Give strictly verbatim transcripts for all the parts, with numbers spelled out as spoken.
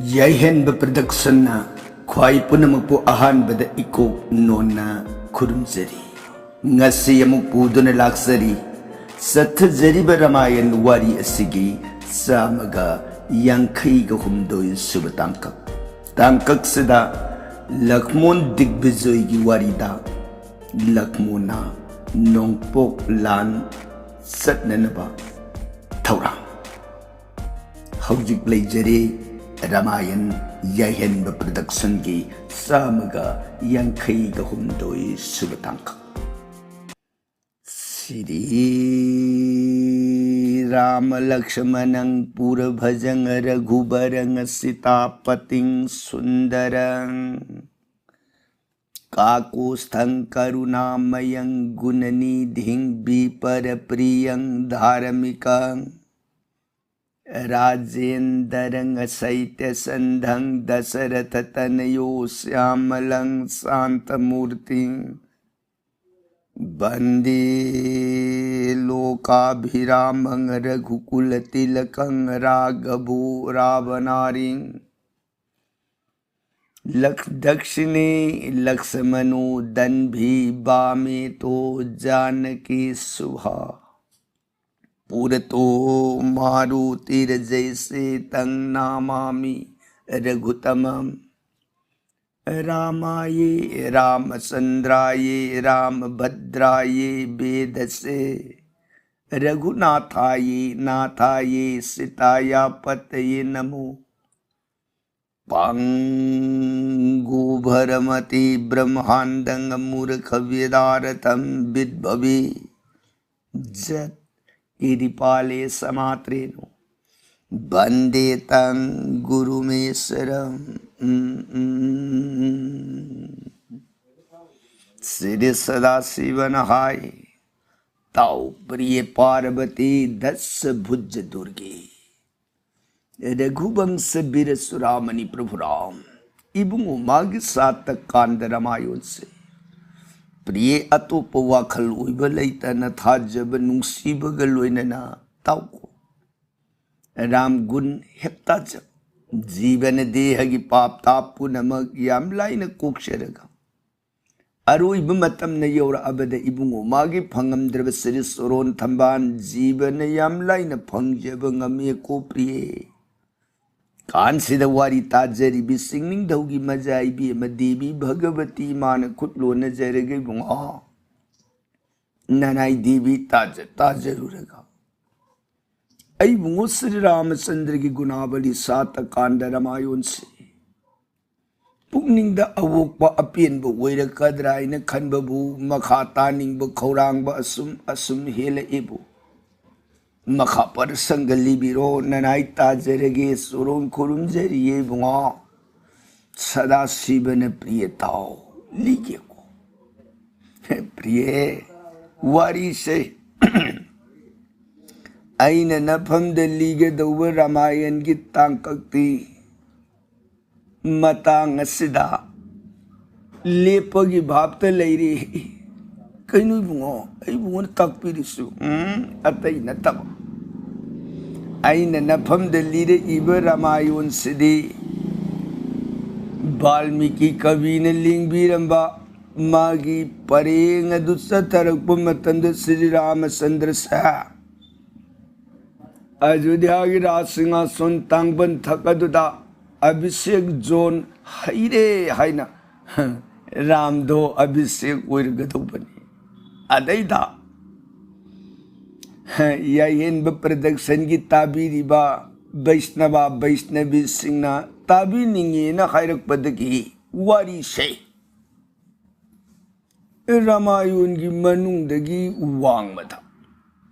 ꯌꯥꯏꯍꯦꯟꯕ ꯄ꯭ꯔꯗꯛꯁꯟꯅ ꯈ꯭ꯋꯥꯏ ꯄꯨꯝꯅꯃꯛꯄꯨ ꯑꯍꯥꯟꯕꯗ ꯏꯀꯣꯛ ꯅꯣꯟꯅ ꯈꯨꯔꯨꯝꯖꯔꯤ꯫ ꯉꯁꯤ ꯑꯃꯨꯛ ꯄꯨꯗꯨꯅ ꯂꯥꯛꯆꯔꯤ ꯆꯠꯊꯖꯔꯤꯕ ꯔꯥꯃꯥꯌꯟ ꯋꯥꯔꯤ ꯑꯁꯤꯒꯤ ꯆꯥꯝꯃꯒ ꯌꯥꯡꯈꯩꯒ ꯍꯨꯝꯗꯣꯏ ꯁꯨꯕ ꯇꯥꯡꯀꯛ꯫ ꯇꯥꯡꯀꯛꯁꯤꯗ ꯂꯛꯃꯣꯟ ꯗꯤꯒꯕꯤꯖꯣꯏꯒꯤ ꯋꯥꯔꯤꯗ ꯂꯛꯃꯣꯟꯅ ꯅꯣꯡꯄꯣꯛ ꯂꯥꯟ ꯆꯠꯅꯅꯕ ꯊꯧꯔꯥꯡ꯫ ꯍꯧꯖꯤꯛ ꯂꯩꯖꯔꯦ ꯔꯥꯃꯥꯌꯟ ꯌꯥꯏꯍꯦꯟꯕ ꯄ꯭ꯔꯗꯛꯁꯟꯒꯤ ꯆꯥꯝꯃꯒ ꯌꯥꯡꯈꯩꯒ ꯍꯨꯝꯗꯣꯏ ꯁꯨꯕ ꯇꯥꯡꯀꯛ꯫ ꯁꯤꯔꯤ ꯔꯥꯃ ꯂꯛꯁꯃꯅꯪ ꯄꯨꯔ ꯚꯖꯪ ꯔꯘꯨꯕꯔꯪ ꯁꯤꯇꯥꯄꯇꯤꯡ ꯁꯨꯟꯗꯔꯪ ꯀꯥꯀꯨꯁꯊꯪ ꯀꯔꯨꯅꯥꯃꯌꯪ ꯒꯨꯅꯅꯤꯙꯤꯡ ꯕꯤꯄꯔ ꯄ꯭ꯔꯤꯌꯪ ꯙꯥꯔꯃꯤꯀꯪ ꯔꯥꯖꯦꯟꯗꯔꯪ ꯁꯩꯇ꯭ꯌ ꯁꯟꯙꯪ ꯗꯁꯔꯊ ꯇꯅꯌꯣ ꯁ꯭ꯌꯥꯃꯂꯪ ꯁꯥꯟꯇ ꯃꯨꯔꯇꯤꯡ ꯕꯟꯗꯦ ꯂꯣꯀꯥꯚꯤꯔꯥꯃꯪ ꯔꯘꯨꯀꯨꯂ ꯇꯤꯂꯀꯪ ꯔꯥꯘꯚꯣ ꯔꯥꯚꯅꯥꯔꯤꯡ ꯂꯛ ꯗꯛꯁꯤꯅꯦ ꯂꯛꯁꯃꯅꯣ ꯗꯟꯚꯤ ꯕꯥꯃꯦ ꯇꯣ ꯖꯥꯅꯀꯤ ꯁꯨꯚꯥ ꯄꯨꯔꯇꯣ ꯃꯥꯔꯨꯇꯤꯔ ꯖꯩꯁꯦ ꯇꯪ ꯅꯥꯃꯥꯃꯤ ꯔꯘꯨꯇꯃꯝ ꯔꯥꯃꯥꯌꯦ ꯔꯥꯃꯆꯟꯗ꯭ꯔꯥꯌꯦ ꯔꯥꯃꯚꯗ꯭ꯔꯥꯌꯦ ꯕꯦꯗꯁꯦ ꯔꯘꯨꯅꯥꯊꯥꯌꯦ ꯅꯥꯊꯥꯌꯦ ꯁꯤꯇꯥꯌꯥ ꯄꯇꯌꯦ ꯅꯃꯣ ꯄꯪꯒꯨ ꯚꯔꯃꯇꯤ ꯕ꯭ꯔꯍ꯭ꯃꯥꯟꯗꯪ ꯃꯨꯔꯈ ꯚꯦꯗꯥꯔꯊꯝ ꯕꯤꯗꯚꯕꯤ ꯖꯠ ꯏꯔꯤꯄꯥꯂꯦ ꯁ ꯃꯥꯇ꯭ꯔꯦꯅꯣ ꯕꯟꯗꯦ ꯇꯪ ꯒꯨꯔꯨꯃꯦꯁ꯭ꯋꯔꯝ꯫ ꯁꯤꯔꯤ ꯁꯗꯥꯁꯤꯕꯅ ꯍꯥꯏ, ꯇꯥꯎ ꯄ꯭ꯔꯤꯌꯦ ꯄꯥꯔꯕꯇꯤ ꯗꯁ ꯚꯨꯖ ꯗꯨꯔꯒꯦ ꯔꯘꯨꯕꯪꯁ ꯕꯤꯔ ꯆꯨꯔꯥꯃꯅꯤ ꯄ꯭ꯔꯚꯨ ꯔꯥꯝ꯫ ꯏꯕꯨꯡꯉꯣ, ꯃꯥꯒꯤ ꯁꯥꯇ ꯀꯥꯟꯗ ꯔꯥꯃꯥꯌꯣꯟꯁꯦ ꯄ꯭ꯔꯤꯌꯦ ꯑꯇꯣꯞꯄ ꯋꯥꯈꯜ ꯑꯣꯏꯕ ꯂꯩꯇꯅ ꯊꯥꯖꯕ ꯅꯨꯡꯁꯤꯕꯒ ꯂꯣꯏꯅꯅ ꯇꯥꯎꯀꯣ꯫ ꯔꯥꯝ ꯒꯨꯟ ꯍꯦꯞꯇꯥꯖ ꯖꯤꯕꯅ ꯗꯦꯍꯒꯤ ꯄꯥꯞ ꯇꯥꯞ ꯄꯨꯝꯅꯃꯛ ꯌꯥꯝ ꯂꯥꯏꯅ ꯀꯣꯛꯆꯔꯒ, ꯑꯔꯣꯏꯕ ꯃꯇꯝꯅ ꯌꯧꯔꯛꯑꯕꯗ ꯏꯕꯨꯡꯉꯣ, ꯃꯥꯒꯤ ꯐꯪꯉꯝꯗ꯭ꯔꯕ ꯁꯤꯔꯤꯁ ꯁꯣꯔꯣꯟ ꯊꯝꯕꯥꯜ ꯖꯤꯕꯅ ꯌꯥꯝ ꯂꯥꯏꯅ ꯐꯪꯖꯕ ꯉꯝꯃꯦꯀꯣ ꯄ꯭ꯔꯤꯌꯦ꯫ ꯀꯥꯟꯁꯤꯗ ꯋꯥꯔꯤ ꯇꯥꯖꯔꯤꯕꯤ ꯆꯤꯡꯅꯤꯡꯊꯧꯒꯤ ꯃꯖꯥ ꯏꯕꯦꯝꯃ ꯗꯦꯕꯤ ꯚꯒꯕꯇꯤ ꯏꯃꯥꯅ ꯈꯨꯠ ꯂꯣꯟꯅꯖꯔꯒ ꯏꯕꯨꯡꯉꯣ, ꯅꯅꯥꯏ ꯗꯦꯕꯤ ꯇꯥꯖ-, ꯇꯥꯖꯔꯨꯔꯒ ꯑꯩꯕꯨꯡꯉꯣ ꯁ꯭ꯔꯤ ꯔꯥꯃꯆꯟꯗ꯭ꯔꯒꯤ ꯒꯨꯅꯥꯕꯂꯤ ꯁꯥꯠꯇ ꯀꯥꯟꯗ ꯔꯃꯥꯌꯣꯟꯁꯤ ꯄꯨꯛꯅꯤꯡꯗ ꯑꯋꯣꯛꯄ ꯑꯄꯦꯟꯕ ꯑꯣꯏꯔꯛꯀꯗ꯭ꯔꯥ ꯍꯥꯏꯅ ꯈꯟꯕꯕꯨ ꯃꯈꯥ ꯇꯥꯅꯤꯡꯕ ꯈꯧꯔꯥꯡꯕ ꯑꯁꯨꯝ ꯑꯁꯨꯝ ꯍꯦꯜꯂꯛꯏꯕꯨ꯫ ꯃꯈꯥ ꯄꯔꯁꯪꯒ ꯂꯤꯕꯤꯔꯣ, ꯅꯅꯥꯏ ꯇꯥꯖꯔꯒꯦ, ꯆꯨꯔꯣꯟ ꯈꯨꯔꯨꯝꯖꯔꯤꯌꯦ ꯏꯕꯨꯡꯉꯣ꯫ ꯁꯗꯥꯁꯤꯕꯅ ꯄ꯭ꯔꯤꯌꯦ ꯇꯥꯎ, ꯂꯤꯒꯦꯀꯣ꯫ ꯄ꯭ꯔꯤꯌꯦ, ꯋꯥꯔꯤꯁꯦ ꯑꯩꯅ ꯅꯐꯝꯗ ꯂꯤꯒꯗꯧꯕ ꯔꯥꯃꯥꯌꯟꯒꯤ ꯇꯥꯡꯀꯛꯇꯤ ꯃꯇꯥꯡ ꯑꯁꯤꯗ ꯂꯦꯞꯄꯒꯤ ꯚꯥꯞꯇ ꯂꯩꯔꯤ꯫ ꯀꯩꯅꯣ ꯏꯕꯨꯡꯉꯣ, ꯑꯩ ꯏꯕꯨꯡꯉꯣꯅ ꯇꯥꯛꯄꯤꯔꯤꯁꯨ? ꯎꯝ, ꯑꯇꯩ ꯅꯠꯇꯕ꯫ ꯑꯩꯅ ꯅꯐꯝꯗ ꯂꯤꯔꯛꯏꯕ ꯔꯥꯃꯥꯌꯣꯟꯁꯤꯗꯤ ꯕꯥꯜꯃꯤꯀꯤ ꯀꯕꯤꯅ ꯂꯦꯡꯕꯤꯔꯝꯕ ꯃꯥꯒꯤ ꯄꯔꯦꯡ ꯑꯗꯨ ꯆꯠꯊꯔꯛꯄ ꯃꯇꯝꯗ ꯁ꯭ꯔꯤ ꯔꯥꯃꯆꯟꯗ꯭ꯔꯁꯦ ꯑꯌꯣꯙ꯭ꯌꯥꯒꯤ ꯔꯥꯖ ꯁꯤꯡꯍꯥꯁꯣꯟ ꯇꯥꯡꯕꯟ ꯊꯛ ꯑꯗꯨꯗ ꯑꯚꯤꯁꯦꯛ ꯖꯣꯟ ꯍꯩꯔꯦ ꯍꯥꯏꯅ ꯔꯥꯝꯗꯣ ꯑꯚꯤꯁꯦꯛ ꯑꯣꯏꯔꯒꯗꯧꯕꯅꯤ꯫ ꯑꯗꯩꯗ ꯌꯥꯏꯍꯦꯟꯕ ꯄ꯭ꯔꯗꯛꯁꯟꯒꯤ ꯇꯥꯕꯤꯔꯤꯕ ꯕꯩꯁꯅꯕ ꯕꯩꯁꯅꯕꯤꯁꯤꯡꯅ ꯇꯥꯕꯤꯅꯤꯡꯉꯦꯅ ꯍꯥꯏꯔꯛꯄꯗꯒꯤ ꯋꯥꯔꯤꯁꯦ ꯔꯥꯃꯥꯌꯣꯟꯒꯤ ꯃꯅꯨꯡꯗꯒꯤ ꯋꯥꯡꯃꯗ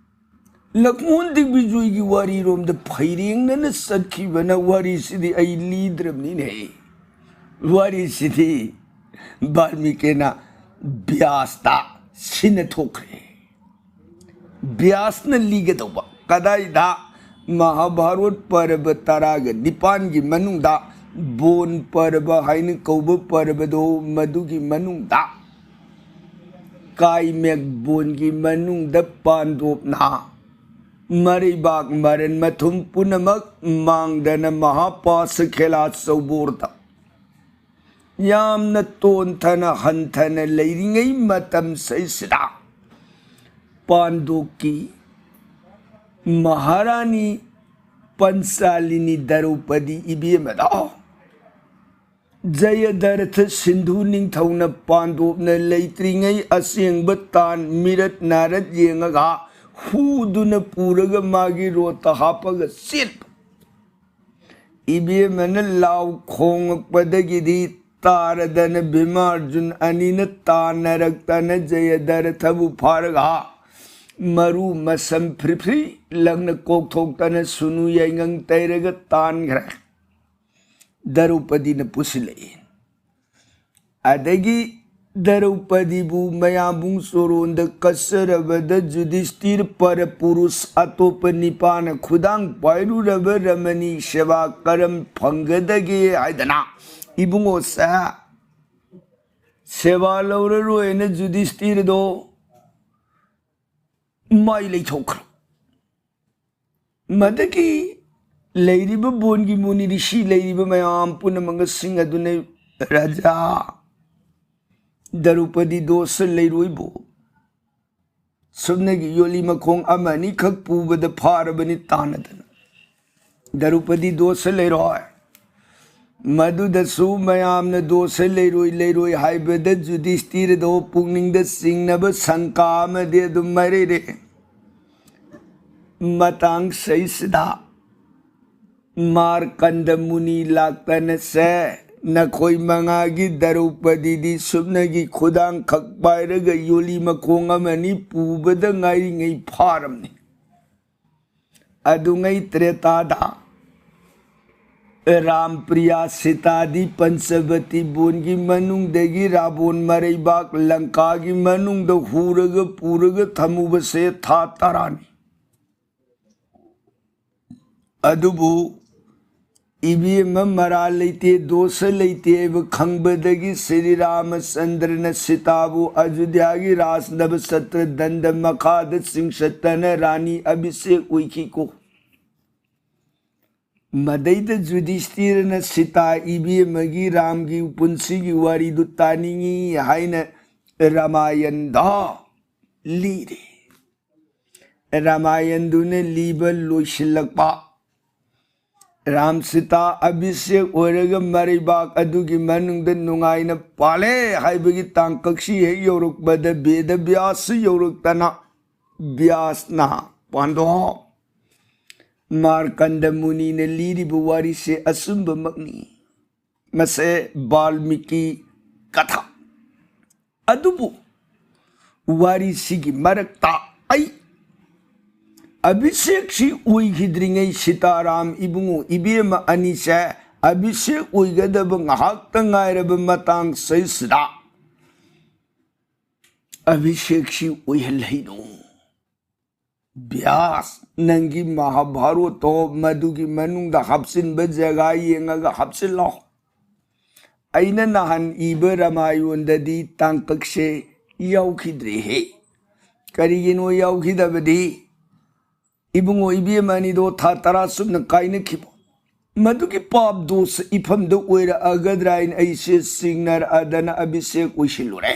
ꯂꯛꯃꯣꯟ ꯗꯤꯒꯕꯤꯖꯣꯏꯒꯤ ꯋꯥꯔꯤꯔꯣꯝꯗ ꯐꯩꯔꯦꯡꯅꯅ ꯆꯠꯈꯤꯕꯅ ꯋꯥꯔꯤꯁꯤꯗꯤ ꯑꯩ ꯂꯤꯗ꯭ꯔꯕꯅꯤꯅꯦ꯫ ꯋꯥꯔꯤꯁꯤꯗꯤ ꯕꯥꯜꯃꯤꯀꯤꯅ ꯕ꯭ꯌꯥꯁꯇ ꯁꯤꯟꯅ ꯊꯣꯛꯈ꯭ꯔꯦ꯫ ꯕ꯭ꯌꯥꯁꯅ ꯂꯤꯒꯗꯧꯕ ꯀꯗꯥꯏꯗ? ꯃꯍꯥꯚꯥꯔꯠ ꯄꯔꯕ ꯇꯔꯥꯒ ꯅꯤꯄꯥꯟꯒꯤ ꯃꯅꯨꯡꯗ ꯕꯣꯟ ꯄꯔꯕ ꯍꯥꯏꯅ ꯀꯧꯕ ꯄꯔꯕꯗꯣ, ꯃꯗꯨꯒꯤ ꯃꯅꯨꯡꯗ ꯀꯥꯏꯃꯦꯛ ꯕꯣꯟꯒꯤ ꯃꯅꯨꯡꯗ ꯄꯥꯟꯗꯣꯞꯅ ꯃꯔꯩꯕꯥꯛ ꯃꯔꯟ ꯃꯊꯨꯝ ꯄꯨꯝꯅꯃꯛ ꯃꯥꯡꯗꯅ ꯃꯍꯥꯄꯥꯁ ꯈꯦꯂꯥ ꯆꯧꯕꯣꯔꯗ ꯌꯥꯝꯅ ꯇꯣꯟꯊꯅ ꯍꯟꯊꯅ ꯂꯩꯔꯤꯉꯩ ꯃꯇꯝꯁꯤꯗ ꯄꯥꯟꯗꯣꯞꯀꯤ ꯃꯍꯥꯔꯥꯅꯤ ꯄꯟꯆꯥꯂꯤꯅꯤ ꯗ꯭ꯔꯧꯄꯗꯤ ꯏꯕꯦꯝꯃꯗꯣ ꯖꯌꯗ꯭ꯔꯊ ꯁꯤꯟꯙꯨ ꯅꯤꯡꯊꯧꯅ ꯄꯥꯟꯗꯣꯞꯅ ꯂꯩꯇ꯭ꯔꯤꯉꯩ ꯑꯁꯦꯡꯕ ꯇꯥꯟ ꯃꯤꯔꯠ ꯅꯥꯔꯠ ꯌꯦꯡꯉꯒ ꯍꯨꯗꯨꯅ ꯄꯨꯔꯒ ꯃꯥꯒꯤ ꯔꯣꯠꯇ ꯍꯥꯞꯄꯒ ꯆꯦꯟꯕ꯫ ꯏꯕꯦꯝꯃꯅ ꯂꯥꯎ ꯈꯣꯡꯉꯛꯄꯗꯒꯤꯗꯤ ꯇꯥꯔꯗꯅ ꯚꯤꯃꯥꯔꯖꯨꯟ ꯑꯅꯤꯅ ꯇꯥꯟꯅꯔꯛꯇꯅ ꯖꯌꯗ꯭ꯔꯊꯕꯨ ꯐꯥꯔꯒ ꯃꯔꯨ ꯃꯁꯝ ꯐ꯭ꯔꯤ ꯐ꯭ꯔꯤ ꯂꯪꯅ ꯀꯣꯛꯊꯣꯛꯇꯅ ꯁꯨꯅꯨ ꯌꯥꯏꯉꯪ ꯇꯩꯔꯒ ꯇꯥꯟꯈ꯭ꯔꯦ꯫ ꯗ꯭ꯔꯧꯄꯗꯤꯅ ꯄꯨꯁꯤꯜꯂꯛꯏ꯫ ꯑꯗꯒꯤ ꯗ꯭ꯔꯧꯄꯗꯤꯕꯨ ꯃꯌꯥꯝꯕꯨꯡ ꯆꯣꯔꯣꯟꯗ ꯀꯠꯆꯔꯕꯗ ꯖꯨꯙꯤꯁꯇꯤꯔ ꯄꯔꯄꯨꯔꯨꯁ ꯑꯇꯣꯞꯄ ꯅꯤꯄꯥꯅ ꯈꯨꯗꯥꯡ ꯄꯥꯏꯔꯨꯔꯕ ꯔꯃꯅꯤ ꯁꯦꯕꯥ ꯀꯔꯝ ꯐꯪꯒꯗꯒꯦ ꯍꯥꯏꯗꯅ ꯏꯕꯨꯡꯉꯣꯁꯦ ꯁꯦꯕꯥ ꯂꯧꯔꯔꯣꯏꯅ ꯖꯨꯙꯤꯁꯇꯤꯔꯗꯣ ꯃꯥꯏ ꯂꯩꯊꯣꯛꯈ꯭ꯔꯣ꯫ ꯃꯗꯒꯤ ꯂꯩꯔꯤꯕ ꯕꯣꯟꯒꯤ ꯃꯨꯅꯤ ꯔꯤꯁꯤ ꯂꯩꯔꯤꯕ ꯃꯌꯥꯝ ꯄꯨꯝꯅꯃꯛ ꯑꯁꯤꯡ ꯑꯗꯨꯅ ꯔꯥꯖꯥ ꯗ꯭ꯔꯧꯄꯗꯤ ꯗꯣꯁ ꯂꯩꯔꯣꯏꯕꯨ ꯁꯨꯞꯅꯒꯤ ꯌꯣꯜꯂꯤ ꯃꯈꯣꯡ ꯑꯃ ꯑꯅꯤꯈꯛ ꯄꯨꯕꯗ ꯐꯥꯔꯕꯅꯤ ꯇꯥꯟꯅꯗꯅ꯫ ꯗ꯭ꯔꯧꯄꯗꯤ ꯗꯣꯁ ꯂꯩꯔꯣꯏ꯫ ꯃꯗꯨꯗꯁꯨ ꯃꯌꯥꯝꯅ ꯗꯣꯁ ꯂꯩꯔꯣꯏ ꯂꯩꯔꯣꯏ ꯍꯥꯏꯕꯗ ꯖꯨꯙꯤꯁꯇꯤꯔꯗꯣ ꯄꯨꯛꯅꯤꯡꯗ ꯆꯤꯡꯅꯕ ꯁꯪꯀꯥ ꯑꯃꯗꯤ ꯑꯗꯨꯝ ꯃꯔꯩꯔꯦ꯫ ꯃꯇꯥꯡ ꯁꯩꯁꯤꯗ ꯃꯥꯔꯀꯟꯗ ꯃꯨꯅꯤ ꯂꯥꯛꯇꯅꯁꯦ ꯅꯈꯣꯏ ꯃꯉꯥꯒꯤ ꯗ꯭ꯔꯧꯄꯗꯤꯗꯤ ꯁꯨꯞꯅꯒꯤ ꯈꯨꯗꯥꯡ ꯈꯛ ꯄꯥꯏꯔꯒ ꯌꯣꯜꯂꯤ ꯃꯈꯣꯡ ꯑꯃꯅꯤ ꯄꯨꯕꯗ ꯉꯥꯏꯔꯤꯉꯩ ꯐꯥꯔꯝꯅꯤ꯫ ꯑꯗꯨꯉꯩ ꯇ꯭ꯔꯦꯇꯥꯗ ꯔꯥꯝ ꯄ꯭ꯔꯤꯌꯥ ꯁꯤꯇꯥꯗꯤ ꯄꯟꯆꯕꯇꯤ ꯕꯣꯟꯒꯤ ꯃꯅꯨꯡꯗꯒꯤ ꯔꯥꯕꯣꯟ ꯃꯔꯩꯕꯥꯛ ꯂꯪꯀꯥꯒꯤ ꯃꯅꯨꯡꯗ ꯍꯨꯔꯒ ꯄꯨꯔꯒ ꯊꯝꯃꯨꯕꯁꯦ ꯊꯥ ꯇꯔꯥꯅꯤ꯫ ꯑꯗꯨꯕꯨ ꯏꯕꯦꯝꯃ ꯃꯔꯥꯜ ꯂꯩꯇꯦ, ꯗꯣꯁ ꯂꯩꯇꯦ ꯍꯥꯏꯕ ꯈꯪꯕꯗꯒꯤ ꯁ꯭ꯔꯤ ꯔꯥꯃꯆꯟꯗ꯭ꯔꯅ ꯁꯤꯇꯥꯕꯨ ꯑꯌꯨꯙ꯭ꯌꯥꯒꯤ ꯔꯥꯖ ꯅꯕꯁꯇ꯭ꯔ ꯗꯟꯗ ꯃꯈꯥꯗ ꯆꯤꯡꯁꯠꯇꯅ ꯔꯥꯅꯤ ꯑꯚꯤꯁꯦꯛ ꯑꯣꯏꯈꯤꯀꯣ꯫ ꯃꯗꯩꯗ ꯌꯨꯙꯤꯁꯇꯤꯔꯅ ꯁꯤꯇꯥ ꯏꯕꯦꯝꯃꯒꯤ ꯔꯥꯝꯒꯤ ꯄꯨꯟꯁꯤꯒꯤ ꯋꯥꯔꯤꯗꯨ ꯇꯥꯅꯤꯡꯏ ꯍꯥꯏꯅ ꯔꯥꯃꯥꯌꯟꯗ ꯂꯤꯔꯦ꯫ ꯔꯥꯃꯥꯌꯟꯗꯨꯅ ꯂꯤꯕ ꯂꯣꯏꯁꯤꯜꯂꯛꯄ꯫ ꯔꯥꯝ ꯁꯤꯇꯥ ꯑꯚꯤꯁꯦꯛ ꯑꯣꯏꯔꯒ ꯃꯔꯩꯕꯥꯛ ꯑꯗꯨꯒꯤ ꯃꯅꯨꯡꯗ ꯅꯨꯡꯉꯥꯏꯅ ꯄꯥꯜꯂꯦ ꯍꯥꯏꯕꯒꯤ ꯇꯥꯡꯀꯛꯁꯤ ꯍꯦꯛ ꯌꯧꯔꯛꯄꯗ ꯕꯦꯗ ꯕ꯭ꯌꯥꯁ ꯌꯧꯔꯛꯇꯅ ꯕ꯭ꯌꯥꯁꯅ ꯄꯥꯟꯗꯣ ꯃꯥꯔꯀꯟꯗ ꯃꯨꯅꯤꯅ ꯂꯤꯔꯤꯕ ꯋꯥꯔꯤꯁꯦ ꯑꯆꯨꯝꯕꯃꯛꯅꯤ꯫ ꯃꯁꯦ ꯕꯥꯜꯃꯤꯀꯤ ꯀꯊꯥ꯫ ꯑꯗꯨꯕꯨ ꯋꯥꯔꯤꯁꯤꯒꯤ ꯃꯔꯛꯇ ꯑꯩ ꯑꯚꯤꯁꯦꯛꯁꯤ ꯑꯣꯏꯈꯤꯗ꯭ꯔꯤꯉꯩ ꯁꯤꯇꯥꯔꯥꯝ ꯏꯕꯨꯡꯉꯣ ꯏꯕꯦꯝꯃ ꯑꯅꯤꯁꯦ ꯑꯚꯤꯁꯦꯛ ꯑꯣꯏꯒꯗꯕ ꯉꯥꯏꯍꯥꯛꯇ ꯉꯥꯏꯔꯕ ꯃꯇꯥꯡ ꯁꯤꯗ ꯑꯚꯤꯁꯦꯛꯁꯤ ꯑꯣꯏꯍꯜꯂꯩꯅꯣ꯫ ꯕ꯭ꯌꯥꯁ, ꯅꯪꯒꯤ ꯃꯍꯥꯚꯥꯔꯣꯠꯇꯣ ꯃꯗꯨꯒꯤ ꯃꯅꯨꯡꯗ ꯍꯥꯞꯆꯤꯟꯕ ꯖꯒꯥ ꯌꯦꯡꯉꯒ ꯍꯥꯞꯆꯤꯜꯂꯣ꯫ ꯑꯩꯅ ꯅꯍꯥꯟ ꯏꯕ ꯔꯥꯃꯥꯌꯣꯟꯗꯗꯤ ꯇꯥꯡꯀꯛꯁꯦ ꯌꯥꯎꯈꯤꯗ꯭ꯔꯦꯍꯦ꯫ ꯀꯔꯤꯒꯤꯅꯣ ꯌꯥꯎꯈꯤꯗꯕꯗꯤ? ꯏꯕꯨꯡꯉꯣ ꯏꯕꯦꯝꯃ ꯑꯅꯤꯗꯣ ꯊꯥ ꯇꯔꯥ ꯆꯨꯞꯅ ꯀꯥꯏꯅꯈꯤꯕ꯫ ꯃꯗꯨꯒꯤ ꯄꯥꯞ ꯗꯣꯁ ꯏꯐꯝꯗ ꯑꯣꯏꯔꯛꯑꯒꯗ꯭ꯔꯥ ꯍꯥꯏꯅ ꯑꯩꯁꯦ ꯆꯤꯡꯅꯔꯛꯑꯗꯅ ꯑꯚꯤꯁꯦꯛ ꯑꯣꯏꯁꯤꯜꯂꯨꯔꯦ꯫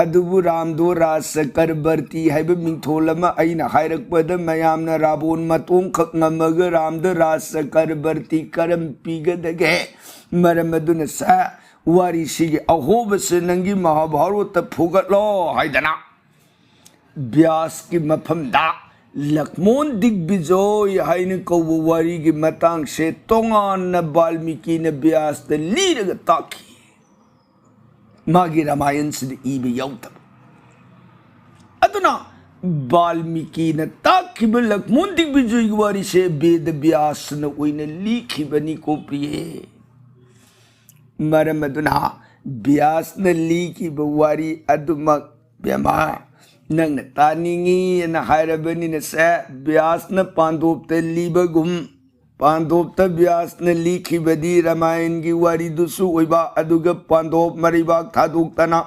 ꯑꯗꯨꯕꯨ ꯔꯥꯝꯗꯣ ꯔꯥꯖ ꯆꯀ꯭ꯔꯕꯔꯇꯤ ꯍꯥꯏꯕ ꯃꯤꯡꯊꯣꯜ ꯑꯃ ꯑꯩꯅ ꯍꯥꯏꯔꯛꯄꯗ ꯃꯌꯥꯝꯅ ꯔꯥꯕꯣꯟ ꯃꯇꯣꯡꯈꯛ ꯉꯝꯃꯒ ꯔꯥꯝꯗ ꯔꯥꯖ ꯆꯀ꯭ꯔꯕꯔꯇꯤ ꯀꯔꯝ ꯄꯤꯒꯗꯒꯦ? ꯃꯔꯝ ꯑꯗꯨꯅ ꯁꯦ ꯋꯥꯔꯤꯁꯤꯒꯤ ꯑꯍꯣꯕꯁꯦ ꯅꯪꯒꯤ ꯃꯍꯥꯚꯥꯔꯣꯠꯇ ꯐꯨꯒꯠꯂꯣ ꯍꯥꯏꯗꯅ ꯕ꯭ꯌꯥꯁꯀꯤ ꯃꯐꯝꯗ ꯂꯛꯃꯣꯟ ꯗꯤꯒꯕꯤꯖꯣꯏ ꯍꯥꯏꯅ ꯀꯧꯕ ꯋꯥꯔꯤꯒꯤ ꯃꯇꯥꯡꯁꯦ ꯇꯣꯉꯥꯟꯅ ꯕꯥꯜꯃꯤꯀꯤꯅ ꯕ꯭ꯌꯥꯁꯇ ꯂꯤꯔꯒ ꯇꯥꯛꯈꯤ꯫ ꯃꯥꯒꯤ ꯔꯥꯃꯥꯌꯟꯁꯤꯗ ꯏꯕ ꯌꯥꯎꯗꯕ꯫ ꯑꯗꯨꯅ ꯕꯥꯜꯃꯤꯀꯤꯅ ꯇꯥꯛꯈꯤꯕ ꯂꯛꯃꯣꯟ ꯗꯤꯒꯕꯤꯖꯣꯏꯒꯤ ꯋꯥꯔꯤꯁꯦ ꯕꯦꯗ ꯕ꯭ꯌꯥꯁꯅ ꯑꯣꯏꯅ ꯂꯤꯈꯤꯕꯅꯤꯀꯣ ꯄ꯭ꯔꯤꯌꯦ꯫ ꯃꯔꯝ ꯑꯗꯨꯅ ꯕ꯭ꯌꯥꯁꯅ ꯂꯤꯈꯤꯕ ꯋꯥꯔꯤ ꯑꯗꯨꯃꯛ ꯕꯦꯝꯃ ꯅꯪꯅ ꯇꯥꯅꯤꯡꯉꯤ ꯍꯥꯏꯅ ꯍꯥꯏꯔꯕꯅꯤꯅ ꯁꯦ ꯕ꯭ꯌꯥꯁꯅ ꯄꯥꯟꯗꯣꯞꯇ ꯂꯤꯕꯒꯨꯝ ꯄꯥꯟꯗꯣꯞꯇ ꯕ꯭ꯌꯥꯁꯅ ꯂꯤꯈꯤꯕꯗꯤ ꯔꯥꯃꯥꯌꯟꯒꯤ ꯋꯥꯔꯤꯗꯨꯁꯨ ꯑꯣꯏꯕ, ꯑꯗꯨꯒ ꯄꯥꯟꯗꯣꯞ ꯃꯔꯩꯕꯥꯛ ꯊꯥꯗꯣꯛꯇꯅ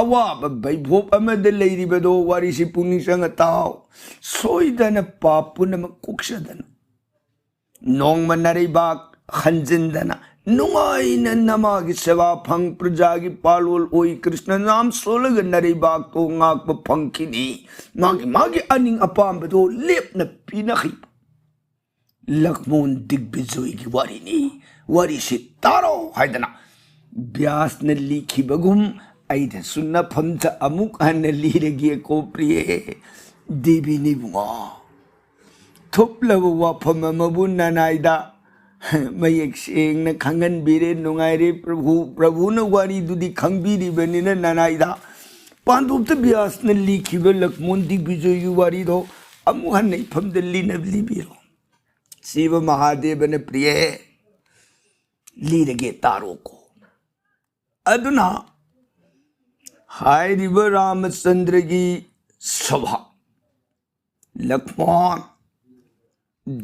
ꯑꯋꯥꯕ ꯚꯩꯚꯣꯞ ꯑꯃꯗ ꯂꯩꯔꯤꯕꯗꯣ, ꯋꯥꯔꯤꯁꯤ ꯄꯨꯛꯅꯤꯡ ꯆꯪꯅ ꯇꯥꯎ꯫ ꯁꯣꯏꯗꯅ ꯄꯥꯞ ꯄꯨꯝꯅꯃꯛ ꯀꯣꯛꯆꯗꯅ, ꯅꯣꯡꯃ ꯅꯔꯩꯕꯥꯛ ꯍꯟꯖꯤꯟꯗꯅ ꯅꯨꯡꯉꯥꯏꯅ ꯅꯃꯥꯒꯤ ꯁꯦꯕꯥ ꯐꯪ, ꯄ꯭ꯔꯖꯥꯒꯤ ꯄꯥꯂꯣꯜ ꯑꯣꯏ, ꯀ꯭ꯔꯤꯁꯅ ꯅꯥꯝ ꯁꯣꯜꯂꯒ ꯅꯔꯩꯕꯥꯛꯇꯣ ꯉꯥꯛꯄ ꯐꯪꯈꯤꯅꯤ꯫ ꯃꯥꯒꯤ, ꯃꯥꯒꯤ ꯑꯅꯤꯡ ꯑꯄꯥꯝꯕꯗꯣ ꯂꯦꯞꯅ ꯄꯤꯅꯈꯤꯕ ꯂꯛꯃꯣꯟ ꯗꯤꯒꯕꯤꯖꯣꯏꯒꯤ ꯋꯥꯔꯤꯅꯤ꯫ ꯋꯥꯔꯤꯁꯤ ꯇꯥꯔꯣ ꯍꯥꯏꯗꯅ ꯕ꯭ꯌꯥꯁꯅ ꯂꯤꯈꯤꯕꯒꯨꯝ ꯑꯩꯅꯁꯨ ꯅꯐꯝꯗ ꯑꯃꯨꯛ ꯍꯟꯅ ꯂꯤꯔꯒꯦꯀꯣ ꯄ꯭ꯔꯤꯌꯦ꯫ ꯗꯦꯕꯤꯅ ꯏꯕꯨꯡꯉꯣ, ꯊꯨꯞꯂꯕ ꯋꯥꯐꯝ ꯑꯃꯕꯨ ꯅꯅꯥꯏꯗ ꯃꯌꯦꯛ ꯁꯦꯡꯅ ꯈꯪꯍꯟꯕꯤꯔꯦ꯫ ꯅꯨꯡꯉꯥꯏꯔꯦ ꯄ꯭ꯔꯚꯨ, ꯄ꯭ꯔꯚꯨꯅ ꯋꯥꯔꯤꯗꯨꯗꯤ ꯈꯪꯕꯤꯔꯤꯕꯅꯤꯅ ꯅꯅꯥꯏꯗ꯫ ꯄꯥꯟꯗꯣꯞꯇ ꯕ꯭ꯌꯥꯁꯅ ꯂꯤꯈꯤꯕ ꯂꯛꯃꯣꯟ ꯗꯤꯒꯕꯤꯖꯣꯏꯒꯤ ꯋꯥꯔꯤꯗꯣ ꯑꯃꯨꯛ ꯍꯟꯅ ꯏꯐꯝꯗ ꯂꯤꯅ ꯂꯤꯕꯤꯔꯣ꯫ ꯁꯤꯕ ꯃꯍꯥꯗꯦꯕꯅ ꯄ꯭ꯔꯤꯌꯦ, ꯂꯤꯔꯒꯦ ꯇꯥꯔꯣꯀꯣ꯫ ꯑꯗꯨꯅ ꯍꯥꯏꯔꯤꯕ ꯔꯥꯃꯆꯟꯗ꯭ꯔꯒꯤ ꯁꯚꯥ, ꯂꯛꯃꯣꯟ,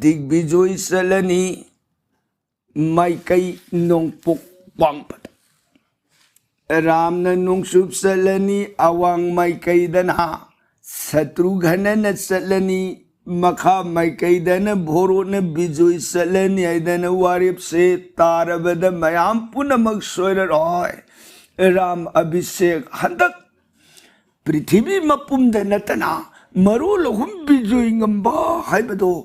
ꯗꯤꯒꯕꯤꯖꯣꯏ ꯆꯠꯂꯅꯤ ꯃꯥꯏꯀꯩ ꯅꯣꯡꯄꯣꯛ ꯋꯥꯡꯃꯗ꯫ ꯔꯥꯝꯅ ꯅꯣꯡꯆꯨꯞ ꯆꯠꯂꯅꯤ ꯑꯋꯥꯡ ꯃꯥꯏꯀꯩꯗꯅ, ꯁꯇ꯭ꯔꯨꯘꯅꯅ ꯆꯠꯂꯅꯤ ꯃꯈꯥ ꯃꯥꯏꯀꯩꯗꯅ, ꯚꯣꯔꯣꯠꯅ ꯕꯤꯖꯣꯏ ꯆꯠꯂꯅꯤ ꯍꯥꯏꯗꯅ ꯋꯥꯔꯦꯞꯁꯦ ꯇꯥꯔꯕꯗ ꯃꯌꯥꯝ ꯄꯨꯝꯅꯃꯛ ꯁꯣꯏꯔꯔꯣꯏ꯫ ꯔꯥꯝ ꯑꯚꯤꯁꯦꯛ ꯍꯟꯗꯛ ꯄ꯭ꯔꯤꯊꯤꯕꯤ ꯃꯄꯨꯝꯗ ꯅꯠꯇꯅ ꯃꯔꯣꯜ ꯑꯍꯨꯝ ꯕꯤꯖꯣꯏ ꯉꯝꯕ ꯍꯥꯏꯕꯗꯣ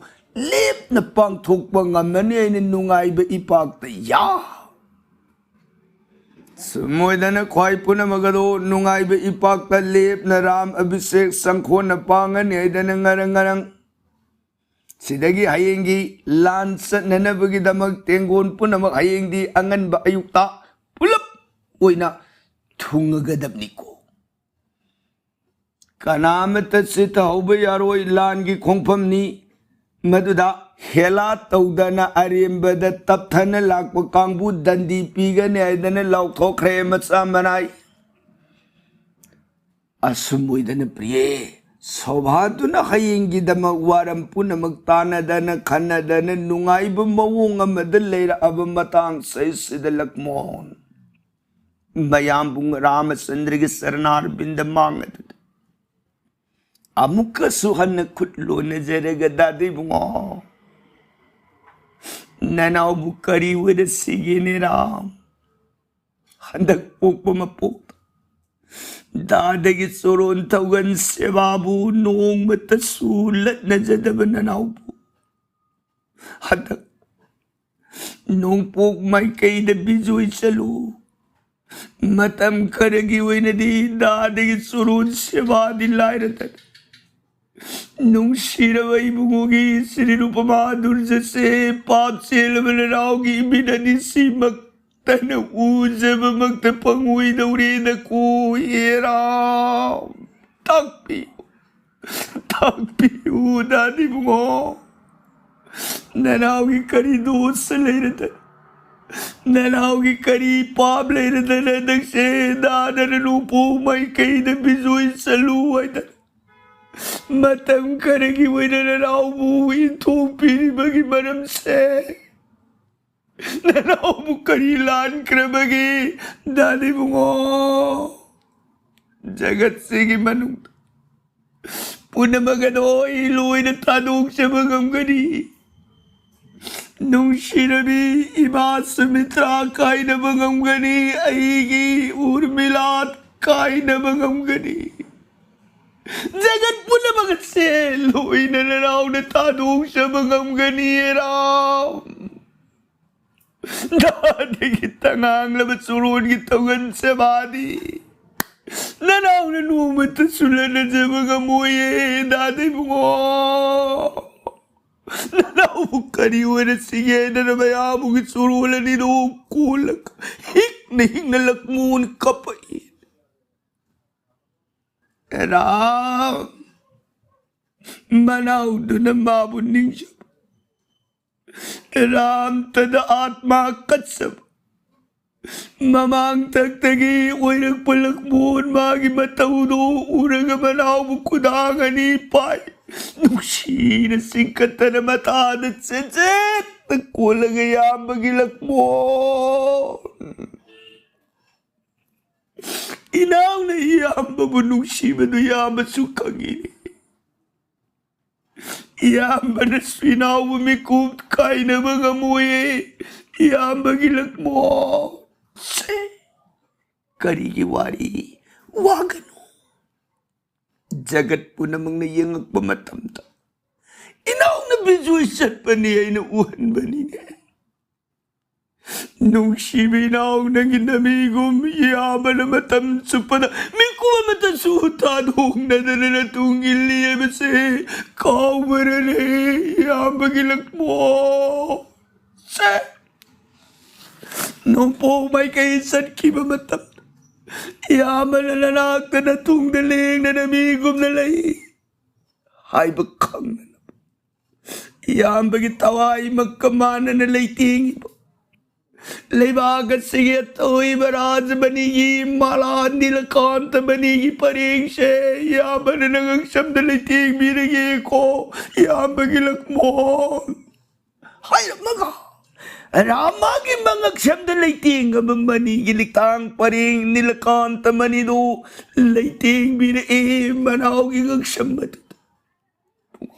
ꯂꯦꯞꯅ ꯄꯥꯡꯊꯣꯛꯄ ꯉꯝꯃꯅꯤ ꯍꯥꯏꯅ ꯅꯨꯡꯉꯥꯏꯕ ꯏꯄꯥꯛꯇ ꯌꯥ ꯁꯨꯝ ꯑꯣꯏꯗꯅ ꯈ꯭ꯋꯥꯏ ꯄꯨꯝꯅꯃꯛ ꯑꯗꯣ ꯅꯨꯡꯉꯥꯏꯕ ꯏꯄꯥꯛꯇ ꯂꯦꯞꯅ ꯔꯥꯝ ꯑꯚꯤꯁꯦꯛ ꯆꯪꯈꯣꯟꯅ ꯄꯥꯡꯉꯅꯤ ꯍꯥꯏꯗꯅ ꯉꯔꯪ ꯉꯔꯪ꯫ ꯁꯤꯗꯒꯤ ꯍꯌꯦꯡꯒꯤ ꯂꯥꯟ ꯆꯠꯅꯅꯕꯒꯤꯗꯃꯛ ꯇꯦꯡꯒꯣꯟ ꯄꯨꯝꯅꯃꯛ ꯍꯌꯦꯡꯗꯤ ꯑꯉꯟꯕ ꯑꯌꯨꯛꯇ ꯄꯨꯂꯞ ꯑꯣꯏꯅ ꯊꯨꯡꯉꯒꯗꯕꯅꯤꯀꯣ꯫ ꯀꯅꯥꯃꯠꯇ ꯆꯤꯠꯊꯍꯧꯕ ꯌꯥꯔꯣꯏ꯫ ꯂꯥꯟꯒꯤ ꯈꯣꯡꯐꯝꯅꯤ꯫ ꯃꯗꯨꯗ ꯍꯦꯂꯥ ꯇꯧꯗꯅ ꯑꯔꯦꯝꯕꯗ ꯇꯞꯊꯅ ꯂꯥꯛꯄ ꯀꯥꯡꯕꯨ ꯗꯟꯗꯤ ꯄꯤꯒꯅꯤ ꯍꯥꯏꯗꯅ ꯂꯥꯎꯊꯣꯛꯈ꯭ꯔꯦ ꯃꯆꯥ ꯃꯅꯥꯏ꯫ ꯑꯁꯨꯝ ꯑꯣꯏꯗꯅ ꯄ꯭ꯔꯤꯌꯦ, ꯁꯣꯚꯥꯗꯨꯅ ꯍꯌꯦꯡꯒꯤꯗꯃꯛ ꯋꯥꯔꯝ ꯄꯨꯝꯅꯃꯛ ꯇꯥꯅꯗꯅ ꯈꯟꯅꯗꯅ ꯅꯨꯡꯉꯥꯏꯕ ꯃꯑꯣꯡ ꯑꯃꯗ ꯂꯩꯔꯛꯑꯕ ꯃꯇꯥꯡ ꯆꯍꯤꯁꯤꯗ ꯂꯛꯃꯣꯍꯣꯟ ꯃꯌꯥꯝꯕꯨ ꯔꯥꯃꯆꯟꯗ꯭ꯔꯒꯤ ꯆꯔꯅꯥꯔꯕꯤꯟꯗ ꯃꯥꯡ ꯑꯗꯨꯗ ꯑꯃꯨꯛꯀꯁꯨ ꯍꯟꯅ ꯈꯨꯠ ꯂꯣꯟꯅꯖꯔꯒ, "ꯗꯥꯗꯥ ꯏꯕꯨꯡꯉꯣ, ꯅꯅꯥꯎꯕꯨ ꯀꯔꯤ ꯑꯣꯏꯔ ꯁꯤꯒꯦꯅꯦ ꯔꯥꯝ? ꯍꯟꯗꯛ ꯄꯣꯛꯄ ꯃꯄꯣꯛꯇ ꯗꯥꯗꯥꯒꯤ ꯆꯣꯔꯣꯟ ꯊꯧꯒꯟ ꯁꯦꯕꯥꯕꯨ ꯅꯣꯡꯃꯇꯁꯨ ꯂꯠꯅꯖꯗꯕ ꯅꯅꯥꯎꯕꯨ ꯍꯟꯗꯛ ꯅꯣꯡꯄꯣꯛ ꯃꯥꯏꯀꯩꯗ ꯕꯤꯖꯣꯏ ꯆꯠꯂꯨ꯫ ꯃꯇꯝ ꯈꯔꯒꯤ ꯑꯣꯏꯅꯗꯤ ꯗꯥꯗꯥꯒꯤ ꯆꯣꯔꯣꯟ ꯁꯦꯕꯥꯗꯤ ꯂꯥꯏꯔꯗꯅ, ꯅꯨꯡꯁꯤꯔꯕ ꯏꯕꯨꯡꯉꯣꯒꯤ ꯁꯤꯔꯤꯔꯨꯄꯃꯥ ꯗꯨꯔꯖꯁꯦ ꯄꯥꯞ ꯆꯦꯜꯂꯕ ꯅꯅꯥꯎꯒꯤ ꯏꯃꯤꯠ ꯑꯅꯤꯁꯤꯃꯛꯇꯅ ꯎꯖꯕꯃꯛꯇ ꯐꯪꯉꯣꯏꯗꯧꯔꯦꯅꯀꯣ, ꯍꯦ ꯔꯥꯝ꯫ ꯇꯥꯛꯄꯤꯌꯨ, ꯇꯥꯛꯄꯤꯌꯨ ꯗꯥꯗꯥ ꯏꯕꯨꯡꯉꯣ꯫ ꯅꯅꯥꯎꯒꯤ ꯀꯔꯤ ꯗꯣꯁ ꯂꯩꯔꯗꯅ, ꯅꯅꯥꯎꯒꯤ ꯀꯔꯤ ꯄꯥꯞ ꯂꯩꯔꯗꯅ ꯍꯟꯗꯛꯁꯦ ꯗꯥꯗꯥꯅ ꯅꯣꯡꯄꯣꯛ ꯃꯥꯏꯀꯩꯗ ꯕꯤꯖꯣꯏ ꯆꯠꯂꯨ ꯍꯥꯏꯗꯅ ꯃꯇꯝ ꯈꯔꯒꯤ ꯑꯣꯏꯅ ꯅꯅꯥꯎꯕꯨ ꯏꯟꯊꯣꯛꯄꯤꯔꯤꯕꯒꯤ ꯃꯔꯝꯁꯦ? ꯅꯅꯥꯎꯕꯨ ꯀꯔꯤ ꯂꯥꯟꯈ꯭ꯔꯕꯒꯦ ꯗꯥꯗꯥ ꯏꯕꯨꯡꯉꯣ? ꯖꯒꯠꯁꯤꯒꯤ ꯃꯅꯨꯡꯗ ꯄꯨꯝꯅꯃꯛ ꯑꯗꯣ ꯑꯩ ꯂꯣꯏꯅ ꯊꯥꯗꯣꯛꯆꯕ ꯉꯝꯒꯅꯤ꯫ ꯅꯨꯡꯁꯤꯔꯕꯤ ꯏꯃꯥ ꯁꯨꯃꯤꯇ꯭ꯔꯥ ꯀꯥꯏꯅꯕ ꯉꯝꯒꯅꯤ, ꯑꯩꯒꯤ ꯎꯔꯃꯤꯂꯥ ꯀꯥꯏꯅꯕ ꯉꯝꯒꯅꯤ꯫ ꯖꯒꯠ ꯄꯨꯝꯅꯃꯛ ꯑꯁꯦ ꯂꯣꯏꯅ ꯅꯅꯥꯎꯅ ꯊꯥꯗꯣꯛꯆꯕ ꯉꯝꯒꯅꯤ, ꯔꯥꯝ꯫ ꯗꯥꯗꯥꯒꯤ ꯇꯉꯥꯡꯂꯕ ꯆꯣꯔꯣꯟꯒꯤ ꯊꯧꯒꯟ ꯁꯦꯕꯥꯗꯤ ꯅꯅꯥꯎꯅ ꯅꯣꯡꯃꯇꯁꯨ ꯂꯠꯅꯖꯕ ꯉꯝꯃꯣꯏꯌꯦ, ꯗꯥꯗꯥ ꯏꯕꯨꯡꯉꯣ꯫ ꯅꯅꯥꯎꯕꯨ ꯀꯔꯤ ꯑꯣꯏꯅ ꯁꯤꯒꯦ ꯍꯥꯏꯗꯅ ꯃꯌꯥꯝꯕꯨꯒꯤ ꯆꯣꯔꯣꯜ ꯑꯅꯤꯗꯨ ꯀꯣꯜꯂꯒ ꯍꯤꯛꯅ ꯍꯤꯛꯅ ꯂꯛꯃꯣꯟ ꯀꯞꯄꯛꯏ꯫ ꯔꯥꯝ, ꯃꯅꯥꯎꯗꯨꯅ ꯃꯥꯕꯨ ꯅꯤꯡꯖꯕ, ꯔꯥꯝꯇꯗ ꯑꯥꯠꯃꯥ ꯀꯠꯆꯕ, ꯃꯃꯥꯡꯊꯛꯇꯒꯤ ꯑꯣꯏꯔꯛꯄ ꯂꯛꯃꯣꯟ ꯃꯥꯒꯤ ꯃꯇꯧꯗꯣ ꯎꯔꯒ ꯃꯅꯥꯎꯕꯨ ꯈꯨꯗꯥꯡ ꯑꯅꯤ ꯄꯥꯏ ꯅꯨꯡꯁꯤꯅ ꯆꯤꯡꯈꯠꯇꯅ ꯃꯊꯥꯗ ꯆꯦꯠ ꯆꯦꯠꯇ ꯀꯣꯜꯂꯒ ꯏꯌꯥꯝꯕꯒꯤ ꯂꯛꯃꯣꯟ, ꯏꯅꯥꯎꯅ ꯏꯌꯥꯝꯕꯕꯨ ꯅꯨꯡꯁꯤꯕꯗꯨ ꯏꯌꯥꯝꯕꯁꯨ ꯈꯪꯉꯤꯅꯦ꯫ ꯏꯌꯥꯝꯕꯅꯁꯨ ꯏꯅꯥꯎꯕꯨ ꯃꯤꯀꯨꯞ ꯀꯥꯏꯅꯕ ꯉꯝꯃꯣꯏꯌꯦ꯫ ꯏꯌꯥꯝꯕꯒꯤ ꯂꯛꯃꯣꯟ꯫ ꯁꯦ, ꯀꯔꯤꯒꯤ ꯋꯥꯔꯤ? ꯋꯥꯒꯅꯨ꯫ ꯖꯒꯠ ꯄꯨꯝꯅꯃꯛꯅ ꯌꯦꯡꯉꯛꯄ ꯃꯇꯝꯗ ꯏꯅꯥꯎꯅ ꯕꯤꯖꯣꯏ ꯆꯠꯄꯅꯤ ꯑꯩꯅ ꯎꯍꯟꯕꯅꯤꯅꯦ꯫ ꯅꯨꯡꯁꯤꯕ ꯏꯅꯥꯎ, ꯅꯪꯒꯤ ꯅꯃꯤꯒꯨꯝ ꯏꯌꯥꯝꯕꯅ ꯃꯇꯝ ꯆꯨꯞꯄꯗ ꯃꯤꯀꯨꯞ ꯑꯃꯠꯇꯁꯨ ꯊꯥꯗꯣꯛꯅꯗꯅ ꯅꯇꯨꯡ ꯏꯜꯂꯤ ꯍꯥꯏꯕꯁꯦ ꯀꯥꯎꯕꯔꯅꯦ ꯏꯌꯥꯝꯕꯒꯤ ꯂꯛꯃꯣꯟ? ꯁꯦ, ꯅꯣꯡꯄꯣꯛ ꯃꯥꯏꯀꯩ ꯆꯠꯈꯤꯕ ꯃꯇꯝꯗ ꯏꯌꯥꯝꯕꯅ ꯅꯅꯥꯛꯇ ꯅꯇꯨꯡꯗ ꯂꯦꯡꯗꯅ ꯃꯤꯒꯨꯝꯅ ꯂꯩ ꯍꯥꯏꯕ ꯈꯪꯅꯅꯕ ꯏꯌꯥꯝꯕꯒꯤ ꯊꯋꯥꯏꯃꯛꯀ ꯃꯥꯟꯅꯅ ꯂꯩꯇꯦꯡꯉꯤꯕ ꯂꯩꯕꯥꯛ ꯑꯁꯤꯒꯤ ꯑꯊꯣꯏꯕ ꯔꯥꯖꯃꯅꯤꯒꯤ ꯃꯂꯥ ꯅꯤꯂꯀꯥꯟꯇ ꯃꯅꯤꯒꯤ ꯄꯔꯦꯡꯁꯦ ꯏꯌꯥꯝꯕꯅ ꯅꯉꯛꯁꯝꯗ ꯂꯩꯇꯦꯡꯕꯤꯔꯒꯦꯀꯣ, ꯏꯌꯥꯝꯕꯒꯤ ꯂꯛꯃꯣꯟ꯫ ꯍꯥꯏꯔꯝꯃꯒ ꯔꯥꯃꯥꯒꯤ ꯃꯉꯛꯁꯝꯗ ꯂꯩꯇꯦꯡꯉꯕ ꯃꯅꯤꯒꯤ ꯂꯤꯛꯇꯥꯡ ꯄꯔꯦꯡ ꯅꯤꯂꯀꯥꯟꯇ ꯃꯅꯤꯗꯨ ꯂꯩꯇꯦꯡꯕꯤꯔꯛꯏ ꯃꯅꯥꯎꯒꯤ ꯉꯛꯁꯝ ꯑꯗꯨꯗ꯫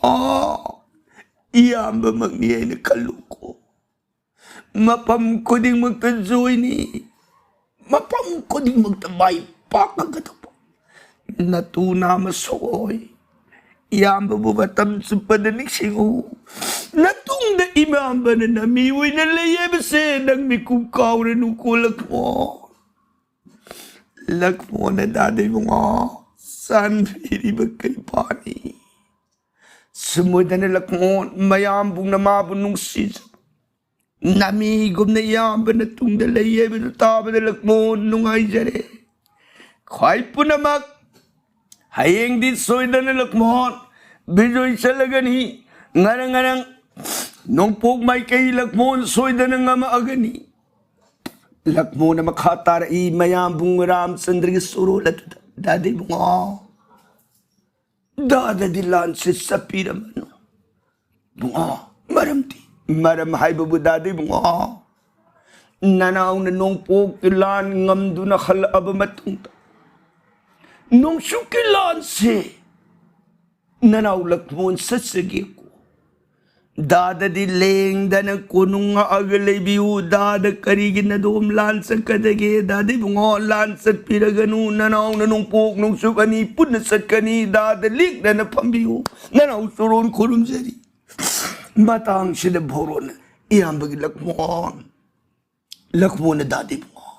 ꯑꯥ, ꯏꯌꯥꯝꯕꯃꯛꯅꯤ ꯍꯥꯏꯅ ꯈꯜꯂꯨꯀꯣ꯫ ꯃꯐꯝ ꯈꯨꯗꯤꯡꯃꯛꯇ ꯖꯣꯏꯅꯤ, ꯃꯐꯝ ꯈꯨꯗꯤꯡꯃꯛꯇ ꯃꯥꯏ ꯄꯥꯛꯂꯒꯗꯧꯕ꯫ ꯅꯇꯨ ꯅꯥꯃ ꯁꯣꯏ, ꯏꯌꯥꯝꯕꯕꯨ ꯃꯇꯝ ꯆꯨꯞꯄꯗ ꯅꯤꯡꯁꯤꯡꯉꯨ꯫ ꯅꯇꯨꯡꯗ ꯏꯌꯥꯝꯕꯅ ꯅꯃꯤ ꯑꯣꯏꯅ ꯂꯩ ꯍꯥꯏꯕꯁꯦ ꯅꯪ ꯃꯤꯀꯨꯞ ꯀꯥꯎꯔꯅꯨꯀꯣ ꯂꯛꯃꯣꯟ꯫ ꯂꯛꯃꯣꯟꯅ ꯗꯥꯗ ꯏꯕꯨꯡꯉꯣ ꯆꯥꯟꯕꯤꯔꯤꯕ ꯀꯩꯄꯥꯅꯤ꯫ ꯁꯨꯝ ꯑꯣꯏꯗꯅ ꯂꯛꯃꯣꯟ ꯃꯌꯥꯝꯕꯨ ꯅꯃꯥꯕꯨ ꯅꯨꯡꯁꯤꯖ ꯅꯃꯤꯒꯨꯝꯅ ꯏꯌꯥꯝꯕꯅ ꯇꯨꯡꯗ ꯂꯩ ꯍꯥꯏꯕꯗꯨ ꯇꯥꯕꯗ ꯂꯛꯃꯣꯟ ꯅꯨꯡꯉꯥꯏꯖꯔꯦ꯫ ꯈ꯭ꯋꯥꯏ ꯄꯨꯝꯅꯃꯛ ꯍꯌꯦꯡꯗꯤ ꯁꯣꯏꯗꯅ ꯂꯛꯃꯣꯟ ꯕꯤꯖꯣꯏ ꯆꯠꯂꯒꯅꯤ꯫ ꯉꯔꯪ ꯉꯔꯪ ꯅꯣꯡꯄꯣꯛ ꯃꯥꯏꯀꯩ ꯂꯛꯃꯣꯟ ꯁꯣꯏꯗꯅ ꯉꯝꯃꯛꯑꯒꯅꯤ꯫ ꯂꯛꯃꯣꯅ ꯃꯈꯥ ꯇꯥꯔꯛꯏ ꯃꯌꯥꯝꯕꯨꯡ ꯔꯥꯝꯆꯟꯗ꯭ꯔꯒꯤ ꯁꯨꯔꯣꯜ ꯑꯗꯨꯗ, "ꯗꯥꯗꯤ ꯏꯕꯨꯡꯉꯣ, ꯗꯥꯗꯗꯤ ꯂꯥꯟꯁꯦ ꯆꯠꯄꯤꯔꯝꯃꯅꯨ꯫ ꯏꯕꯨꯡꯉꯣ, ꯃꯔꯝꯗꯤ, ꯃꯔꯝ ꯍꯥꯏꯕꯕꯨ ꯗꯥꯗꯤ ꯏꯕꯨꯡꯉꯣ, ꯅꯅꯥꯎꯅ ꯅꯣꯡꯄꯣꯛꯀꯤ ꯂꯥꯟ ꯉꯝꯗꯨꯅ ꯍꯜꯂꯛꯑꯕ ꯃꯇꯨꯡꯗ ꯅꯣꯡꯆꯨꯞꯀꯤ ꯂꯥꯟꯁꯦ ꯅꯅꯥꯎ ꯂꯛꯃꯣꯟ ꯆꯠꯆꯒꯦꯀꯣ꯫ ꯗꯥꯗꯗꯤ ꯂꯦꯡꯗꯅ ꯀꯣꯅꯨꯡ ꯉꯛꯑꯒ ꯂꯩꯕꯤꯌꯨ꯫ ꯗꯥꯗ ꯀꯔꯤꯒꯤ ꯅꯗꯣꯝ ꯂꯥꯟ ꯆꯠꯀꯗꯒꯦ? ꯗꯥꯗꯤ ꯏꯕꯨꯡꯉꯣ, ꯂꯥꯟ ꯆꯠꯄꯤꯔꯒꯅꯨ꯫ ꯅꯅꯥꯎꯅ ꯅꯣꯡꯄꯣꯛ ꯅꯣꯡꯆꯨꯞ ꯑꯅꯤ ꯄꯨꯟꯅ ꯆꯠꯀꯅꯤ꯫ ꯗꯥꯗ ꯂꯤꯛꯅꯅ ꯐꯝꯕꯤꯌꯨ꯫ ꯅꯅꯥꯎ ꯆꯨꯔꯣꯟ ꯈꯨꯔꯨꯝꯖꯔꯤ꯫ ꯃꯇꯥꯡꯁꯤꯗ ꯚꯣꯔꯣꯟ ꯏꯌꯥꯝꯕꯒꯤ ꯂꯛꯃꯣꯟ, ꯂꯛꯃꯣꯟꯅ ꯗꯥꯗꯤ ꯏꯕꯨꯡꯉꯣ,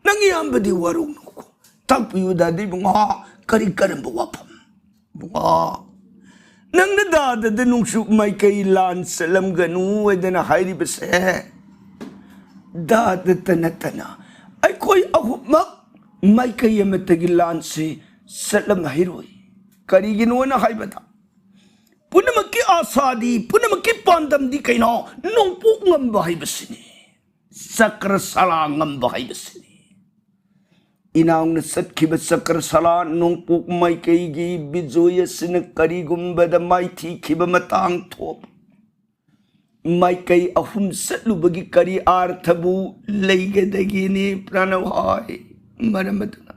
ꯅꯪ ꯏꯌꯥꯝꯕꯗꯤ ꯋꯥꯔꯧꯅꯨꯀꯣ꯫ ꯇꯥꯛꯄꯤꯌꯨ ꯗꯥꯗꯤ ꯏꯕꯨꯡꯉꯣ, ꯀꯔꯤ ꯀꯔꯝꯕ ꯋꯥꯐꯝ? ꯏꯕꯨꯡꯉꯣ, ꯅꯪꯅ ꯗꯥꯗꯗ ꯅꯣꯡꯆꯨꯞ ꯃꯥꯏꯀꯩ ꯂꯥꯟ ꯆꯠꯂꯝꯒꯅꯨ ꯍꯥꯏꯗꯅ ꯍꯥꯏꯔꯤꯕꯁꯦ, ꯗꯥꯗꯇ ꯅꯠꯇꯅ ꯑꯩꯈꯣꯏ ꯑꯍꯨꯝꯃꯛ ꯃꯥꯏꯀꯩ ꯑꯃꯠꯇꯒꯤ ꯂꯥꯟꯁꯤ ꯆꯠꯂꯝꯍꯩꯔꯣꯏ꯫ ꯀꯔꯤꯒꯤꯅꯣꯅ ꯍꯥꯏꯕꯗ, ꯄꯨꯝꯅꯃꯛꯀꯤ ꯑꯥꯁꯥꯗꯤ, ꯄꯨꯝꯅꯃꯛꯀꯤ ꯄꯥꯟꯗꯝꯗꯤ ꯀꯩꯅꯣ? ꯅꯣꯡꯄꯣꯛ ꯉꯝꯕ ꯍꯥꯏꯕꯁꯤꯅꯤ꯫ ꯆꯀ꯭ꯔꯁꯥꯂꯥ ꯉꯝꯕ ꯍꯥꯏꯕꯁꯤꯅꯤ꯫ ꯏꯅꯥꯎꯅ ꯆꯠꯈꯤꯕ ꯆꯀ꯭ꯔꯁꯥꯂꯥ ꯅꯣꯡꯄꯣꯛ ꯃꯥꯏꯀꯩꯒꯤ ꯕꯤꯖꯣꯏ ꯑꯁꯤꯅ ꯀꯔꯤꯒꯨꯝꯕꯗ ꯃꯥꯏꯊꯤꯈꯤꯕ ꯃꯇꯥꯡ ꯊꯣꯛ ꯃꯥꯏꯀꯩ ꯑꯍꯨꯝ ꯆꯠꯂꯨꯕꯒꯤ ꯀꯔꯤ ꯑꯥꯔꯊꯕꯨ ꯂꯩꯒꯗꯒꯦꯅꯦ ꯄ꯭ꯔꯥꯅꯚꯥꯏ? ꯃꯔꯝ ꯑꯗꯨꯅ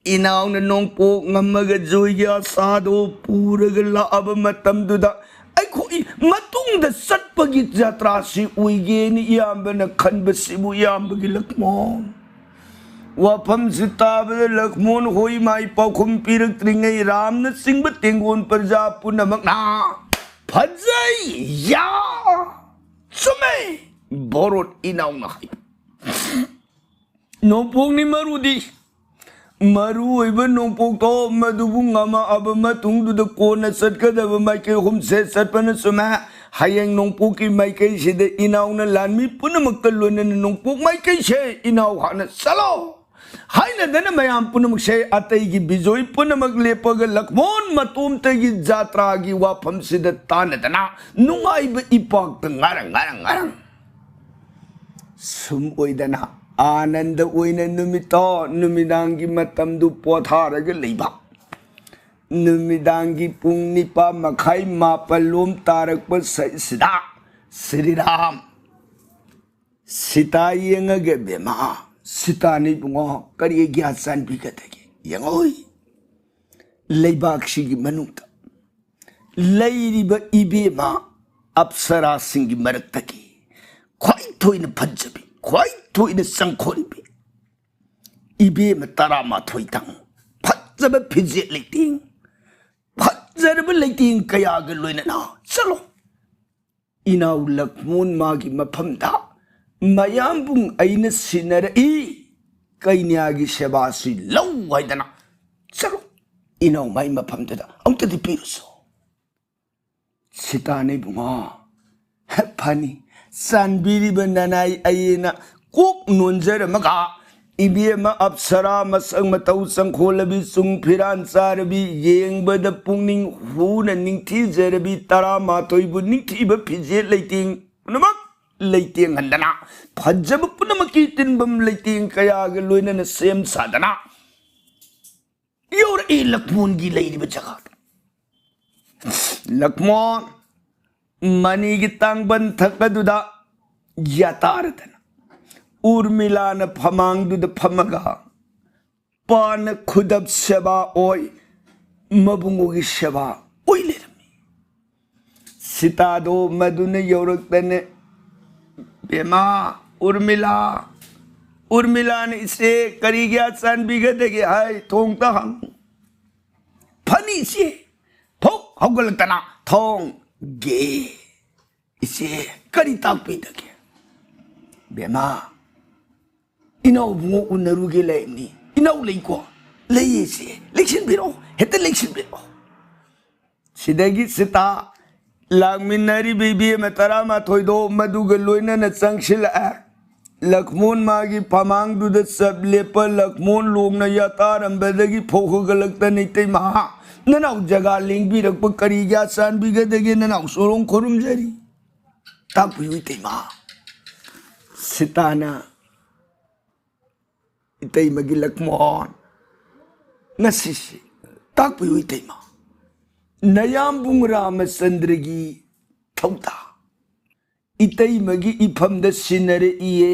ꯏꯅꯥꯎꯅ ꯅꯣꯡꯄꯣꯛ ꯉꯝꯃꯒ ꯖꯣꯏꯒꯤ ꯑꯁꯥꯗꯣ ꯄꯨꯔꯒ ꯂꯥꯛꯑꯕ ꯃꯇꯝꯗꯨꯗ ꯑꯩꯈꯣꯏ ꯃꯇꯨꯡꯗ ꯆꯠꯄꯒꯤ ꯖꯇ꯭ꯔꯥꯁꯤ ꯑꯣꯏꯒꯦꯅ ꯏꯌꯥꯝꯕꯅ ꯈꯟꯕꯁꯤꯕꯨ ꯏꯌꯥꯝꯕꯒꯤ ꯂꯛꯃꯣꯟ꯫ ꯋꯥꯐꯝꯁꯤ ꯇꯥꯕꯗ ꯂꯛꯃꯣꯟ ꯍꯣꯏ ꯃꯥꯏ ꯄꯥꯎꯈꯨꯝ ꯄꯤꯔꯛꯇ꯭ꯔꯤꯉꯩ ꯔꯥꯝꯅ ꯆꯤꯡꯕ ꯇꯦꯡꯒꯣꯟ ꯄ꯭ꯔꯖꯥ ꯄꯨꯝꯅꯃꯛꯅ, "ꯐꯖꯩ! ꯌꯥ! ꯆꯨꯝꯃꯦ!" ꯚꯣꯔꯣꯟ ꯏꯅꯥꯎꯅ ꯍꯥꯏ꯫ ꯅꯣꯡꯄꯣꯛꯅꯤ ꯃꯔꯨꯗꯤ꯫ ꯃꯔꯨ ꯑꯣꯏꯕ ꯅꯣꯡꯄꯣꯛꯇꯣ ꯃꯗꯨꯕꯨ ꯉꯝꯃꯛꯑꯕ ꯃꯇꯨꯡꯗꯨꯗ ꯀꯣꯟꯅ ꯆꯠꯀꯗꯕ ꯃꯥꯏꯀꯩ ꯑꯍꯨꯝꯁꯦ ꯆꯠꯄꯅ ꯆꯨꯝꯃꯦ꯫ ꯍꯌꯦꯡ ꯅꯣꯡꯄꯣꯛꯀꯤ ꯃꯥꯏꯀꯩꯁꯤꯗ ꯏꯅꯥꯎꯅ ꯂꯥꯟꯃꯤ ꯄꯨꯝꯅꯃꯛꯀ ꯂꯣꯏꯅꯅ ꯅꯣꯡꯄꯣꯛ ꯃꯥꯏꯀꯩꯁꯦ ꯏꯅꯥꯎ ꯍꯥꯟꯅ ꯆꯠꯂꯣ ꯍꯥꯏꯅꯗꯅ ꯃꯌꯥꯝ ꯄꯨꯝꯅꯃꯛꯁꯦ ꯑꯇꯩꯒꯤ ꯕꯤꯖꯣꯏ ꯄꯨꯝꯅꯃꯛ ꯂꯦꯞꯄꯒ ꯂꯛꯃꯣꯟ ꯃꯇꯣꯝꯇꯒꯤ ꯖꯥꯇ꯭ꯔꯥꯒꯤ ꯋꯥꯐꯝꯁꯤꯗ ꯇꯥꯟꯅꯗꯅ ꯅꯨꯡꯉꯥꯏꯕ ꯏꯄꯥꯛꯇ ꯉꯥꯔꯪ ꯉꯥꯔꯪ ꯉꯥꯔꯪ꯫ ꯁꯨꯝ ꯑꯣꯏꯗꯅ ꯑꯥꯅꯟꯗ ꯑꯣꯏꯅ ꯅꯨꯃꯤꯠꯇꯣ, ꯅꯨꯃꯤꯗꯥꯡꯒꯤ ꯃꯇꯝꯗꯨ ꯄꯣꯊꯥꯔꯒ ꯂꯩꯕ꯫ ꯅꯨꯃꯤꯗꯥꯡꯒꯤ ꯄꯨꯡ ꯅꯤꯄꯥꯟ ꯃꯈꯥꯏ, ꯃꯥꯄꯜ ꯂꯣꯝ ꯇꯥꯔꯛꯄ ꯁ-, ꯁꯤꯗ ꯁ꯭ꯔꯤꯔꯥꯝ ꯁꯤꯇꯥ ꯌꯦꯡꯉꯒ, "ꯕꯦꯝꯃ, ꯁꯤꯇꯥꯅꯤ ꯏꯕꯨꯡꯉꯣ, ꯀꯔꯤ ꯑꯩꯒꯤ ꯆꯥꯟꯕꯤꯒꯗꯒꯦ? ꯌꯦꯡꯉꯣꯏ, ꯂꯩꯕꯥꯛꯁꯤꯒꯤ ꯃꯅꯨꯡꯗ ꯂꯩꯔꯤꯕ ꯏꯕꯦꯝꯃ ꯑꯞꯁꯔꯥꯁꯤꯡꯒꯤ ꯃꯔꯛꯇꯒꯤ ꯈ꯭ꯋꯥꯏ ꯊꯣꯏꯅ ꯐꯖꯕꯤ, ꯈ꯭ꯋꯥꯏ ꯊꯣꯏꯅ ꯆꯪꯈꯣꯟꯕꯤ ꯏꯕꯦꯝꯃ ꯇꯔꯥꯃꯥꯊꯣꯏꯗꯪ ꯐꯖꯕ ꯐꯤꯖꯦꯠ ꯂꯩꯇꯦꯡ, ꯐꯖꯔꯕ ꯂꯩꯇꯦꯡ ꯀꯌꯥꯒ ꯂꯣꯏꯅꯅ ꯆꯠꯂꯣ꯫ ꯏꯅꯥꯎ ꯂꯛꯃꯣꯟ ꯃꯥꯒꯤ ꯃꯐꯝꯗ ꯃꯌꯥꯝꯕꯨꯡ ꯑꯩꯅ ꯁꯤꯟꯅꯔꯛꯏ, ꯀꯩꯅ꯭ꯌꯥꯒꯤ ꯁꯦꯕꯥꯁꯤ ꯂꯧ" ꯍꯥꯏꯗꯅ, "ꯆꯠꯂꯣ, ꯏꯅꯥꯎ ꯃꯥꯏ ꯃꯐꯝꯗꯨꯗ ꯑꯃꯨꯛꯇꯗꯤ ꯄꯤꯔꯨꯁꯣ"꯫ ꯁꯤꯇꯥꯅ, "ꯏꯕꯨꯡꯉꯣ, ꯐꯅꯤ, ꯆꯥꯟꯕꯤꯔꯤꯕ ꯅꯅꯥꯏ ꯑꯩꯅ ꯀꯣꯛ ꯅꯣꯟꯖꯔꯝꯃꯒ, ꯏꯕꯦꯝꯃ ꯑꯞꯁꯔꯥ ꯃꯁꯛ ꯃꯇꯧ ꯆꯪꯈꯣꯜꯂꯕꯤ, ꯆꯨꯡ ꯐꯤꯔꯥꯟ ꯆꯥꯔꯕꯤ, ꯌꯦꯡꯕꯗ ꯄꯨꯛꯅꯤꯡ ꯍꯨꯅ ꯅꯤꯡꯊꯤꯖꯔꯕꯤ ꯇꯔꯥꯃꯥꯊꯣꯏꯕꯨ ꯅꯤꯡꯊꯤꯕ ꯐꯤꯖꯦꯠ ꯂꯩꯇꯦꯡ ꯄꯨꯝꯅꯃꯛ ꯂꯩꯇꯦꯡꯍꯟꯗꯅ, ꯐꯖꯕ ꯄꯨꯝꯅꯃꯛꯀꯤ ꯇꯤꯟꯐꯝ ꯂꯩꯇꯦꯡ ꯀꯌꯥꯒ ꯂꯣꯏꯅꯅ ꯁꯦꯝ ꯁꯥꯗꯅ ꯌꯧꯔꯛꯏ ꯂꯛꯃꯣꯟꯒꯤ ꯂꯩꯔꯤꯕ ꯖꯒꯥꯗ꯫ ꯂꯛꯃꯣꯟ ꯃꯅꯤꯒꯤ ꯇꯥꯡꯕꯟ ꯊꯛ ꯑꯗꯨꯗ ꯌꯥꯇꯥꯔꯗꯅ ꯎꯔꯃꯤꯂꯥꯅ ꯐꯃꯥꯡꯗꯨꯗ ꯐꯝꯃꯒ ꯄꯥꯅ ꯈꯨꯗꯞ ꯁꯦꯕꯥ ꯑꯣꯏ, ꯃꯕꯨꯡꯉꯣꯒꯤ ꯁꯦꯕꯥ ꯑꯣꯏ ꯂꯩꯔꯝꯃꯤ꯫ ꯁꯤꯇꯥꯗꯣ ꯃꯗꯨꯅ ꯌꯧꯔꯛꯇꯅ, "ꯕꯦꯃꯥ, ꯎꯔꯃꯤꯂꯥ, ꯎꯔꯃꯤꯂꯥꯅ ꯏꯆꯦ ꯀꯔꯤꯒꯤ ꯆꯥꯟꯕꯤꯒꯗꯒꯦ ꯍꯥꯏ, ꯊꯣꯡꯗ ꯍꯪꯉꯨ"꯫ "ꯐꯅꯤ ꯏꯆꯦ"꯫ ꯊꯣꯛ ꯍꯧꯒꯠꯂꯛꯇꯅ, "ꯊꯣꯡꯒꯦ ꯏꯆꯦ, ꯀꯔꯤ ꯇꯥꯛꯄꯤꯗꯒꯦ?" "ꯕꯦꯃꯥ, ꯏꯅꯥꯎ ꯏꯕꯨꯡꯉꯣ ꯎꯅꯔꯨꯒꯦ ꯂꯩꯕꯅꯤ"꯫ "ꯏꯅꯥꯎ ꯂꯩꯀꯣ?" "ꯂꯩꯌꯦ ꯏꯆꯦ, ꯂꯦꯡꯁꯤꯟꯕꯤꯔꯛꯑꯣ, ꯍꯦꯛꯇ ꯂꯦꯡꯁꯤꯟꯕꯤꯔꯛꯑꯣ"꯫ ꯁꯤꯗꯒꯤ ꯁꯤꯇꯥ ꯂꯥꯛꯃꯤꯟꯅꯔꯤꯕ ꯏꯕꯦꯝꯃ ꯇꯔꯥꯃꯥꯊꯣꯏꯗꯣ ꯃꯗꯨꯒ ꯂꯣꯏꯅꯅ ꯆꯪꯁꯤꯜꯂꯛꯑꯦ꯫ ꯂꯛꯃꯣꯟ ꯃꯥꯒꯤ ꯐꯃꯥꯡꯗꯨꯗ ꯆꯞ ꯂꯦꯞꯄ꯫ ꯂꯛꯃꯣꯟ ꯂꯣꯡꯅ ꯌꯥꯇꯥꯔꯝꯕꯗꯒꯤ ꯐꯧ ꯍꯧꯒꯠꯂꯛꯇꯅ, "ꯏꯇꯩꯃ, ꯅꯅꯥꯎ ꯖꯒꯥ ꯂꯦꯡꯕꯤꯔꯛꯄ ꯀꯔꯤꯒꯤ ꯆꯥꯟꯕꯤꯒꯗꯒꯦ? ꯅꯅꯥꯎ ꯁꯣꯔꯣꯡ ꯈꯨꯔꯨꯝꯖꯔꯤ꯫ ꯇꯥꯛꯄꯤꯌꯨ ꯏꯇꯩꯃ"꯫ ꯁꯤꯇꯥꯅ ꯏꯇꯩꯃꯒꯤ ꯂꯛꯃꯣꯟ, ꯉꯁꯤꯁꯤ ꯇꯥꯛꯄꯤꯌꯨ ꯏꯇꯩꯃ꯫ ꯅꯌꯥꯝꯕꯨꯡ ꯔꯥꯃꯆꯟꯗ꯭ꯔꯒꯤ ꯊꯧꯗꯥ ꯏꯇꯩꯃꯒꯤ ꯏꯐꯝꯗ ꯁꯤꯟꯅꯔꯛꯏꯌꯦ꯫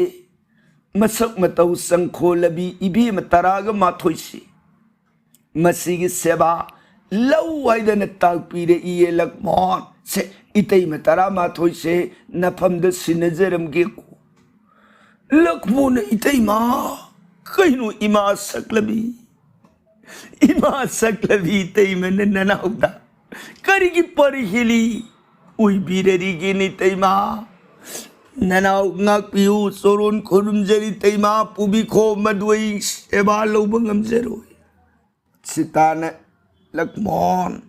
ꯃꯁꯛ ꯃꯇꯧ ꯆꯪꯈꯣꯜꯂꯕꯤ ꯏꯕꯦꯝꯃ ꯇꯔꯥꯒ ꯃꯥꯊꯣꯏꯁꯤ ꯃꯁꯤꯒꯤ ꯁꯦꯕꯥ ꯂꯧ ꯍꯥꯏꯗꯅ ꯇꯥꯛꯄꯤꯔꯛꯏꯌꯦ ꯂꯛꯃꯣꯟ꯫ ꯁꯦ, ꯏꯇꯩꯃ ꯇꯔꯥꯃꯥꯊꯣꯏꯁꯦ ꯅꯐꯝꯗ ꯁꯤꯟꯅꯖꯔꯝꯒꯦꯀꯣ꯫ ꯂꯛꯃꯣꯟꯅ, ꯏꯇꯩꯃ, ꯀꯩꯅꯣ ꯏꯃꯥ ꯁꯛꯂꯕꯤ? ꯏꯃꯥ ꯁꯛꯂꯕꯤ ꯏꯇꯩꯃꯅ ꯅꯅꯥꯎꯗ ꯀꯔꯤꯒꯤ ꯄꯔꯤ ꯍꯦꯜꯂꯤ? ꯑꯣꯏꯕꯤꯔꯔꯤꯒꯦꯅꯦ ꯏꯇꯩꯃ꯫ ꯅꯅꯥꯎ ꯉꯥꯛꯄꯤꯌꯨ, ꯆꯣꯔꯣꯟ ꯈꯨꯔꯨꯝꯖꯔꯤ ꯏꯇꯩꯃ, ꯄꯨꯕꯤꯈꯣ, ꯃꯗꯨ ꯑꯩ ꯁꯦꯕꯥ ꯂꯧꯕ ꯉꯝꯖꯔꯣꯏ꯫ ꯁꯤꯇꯥꯅ, ꯂꯛꯃꯣꯟ,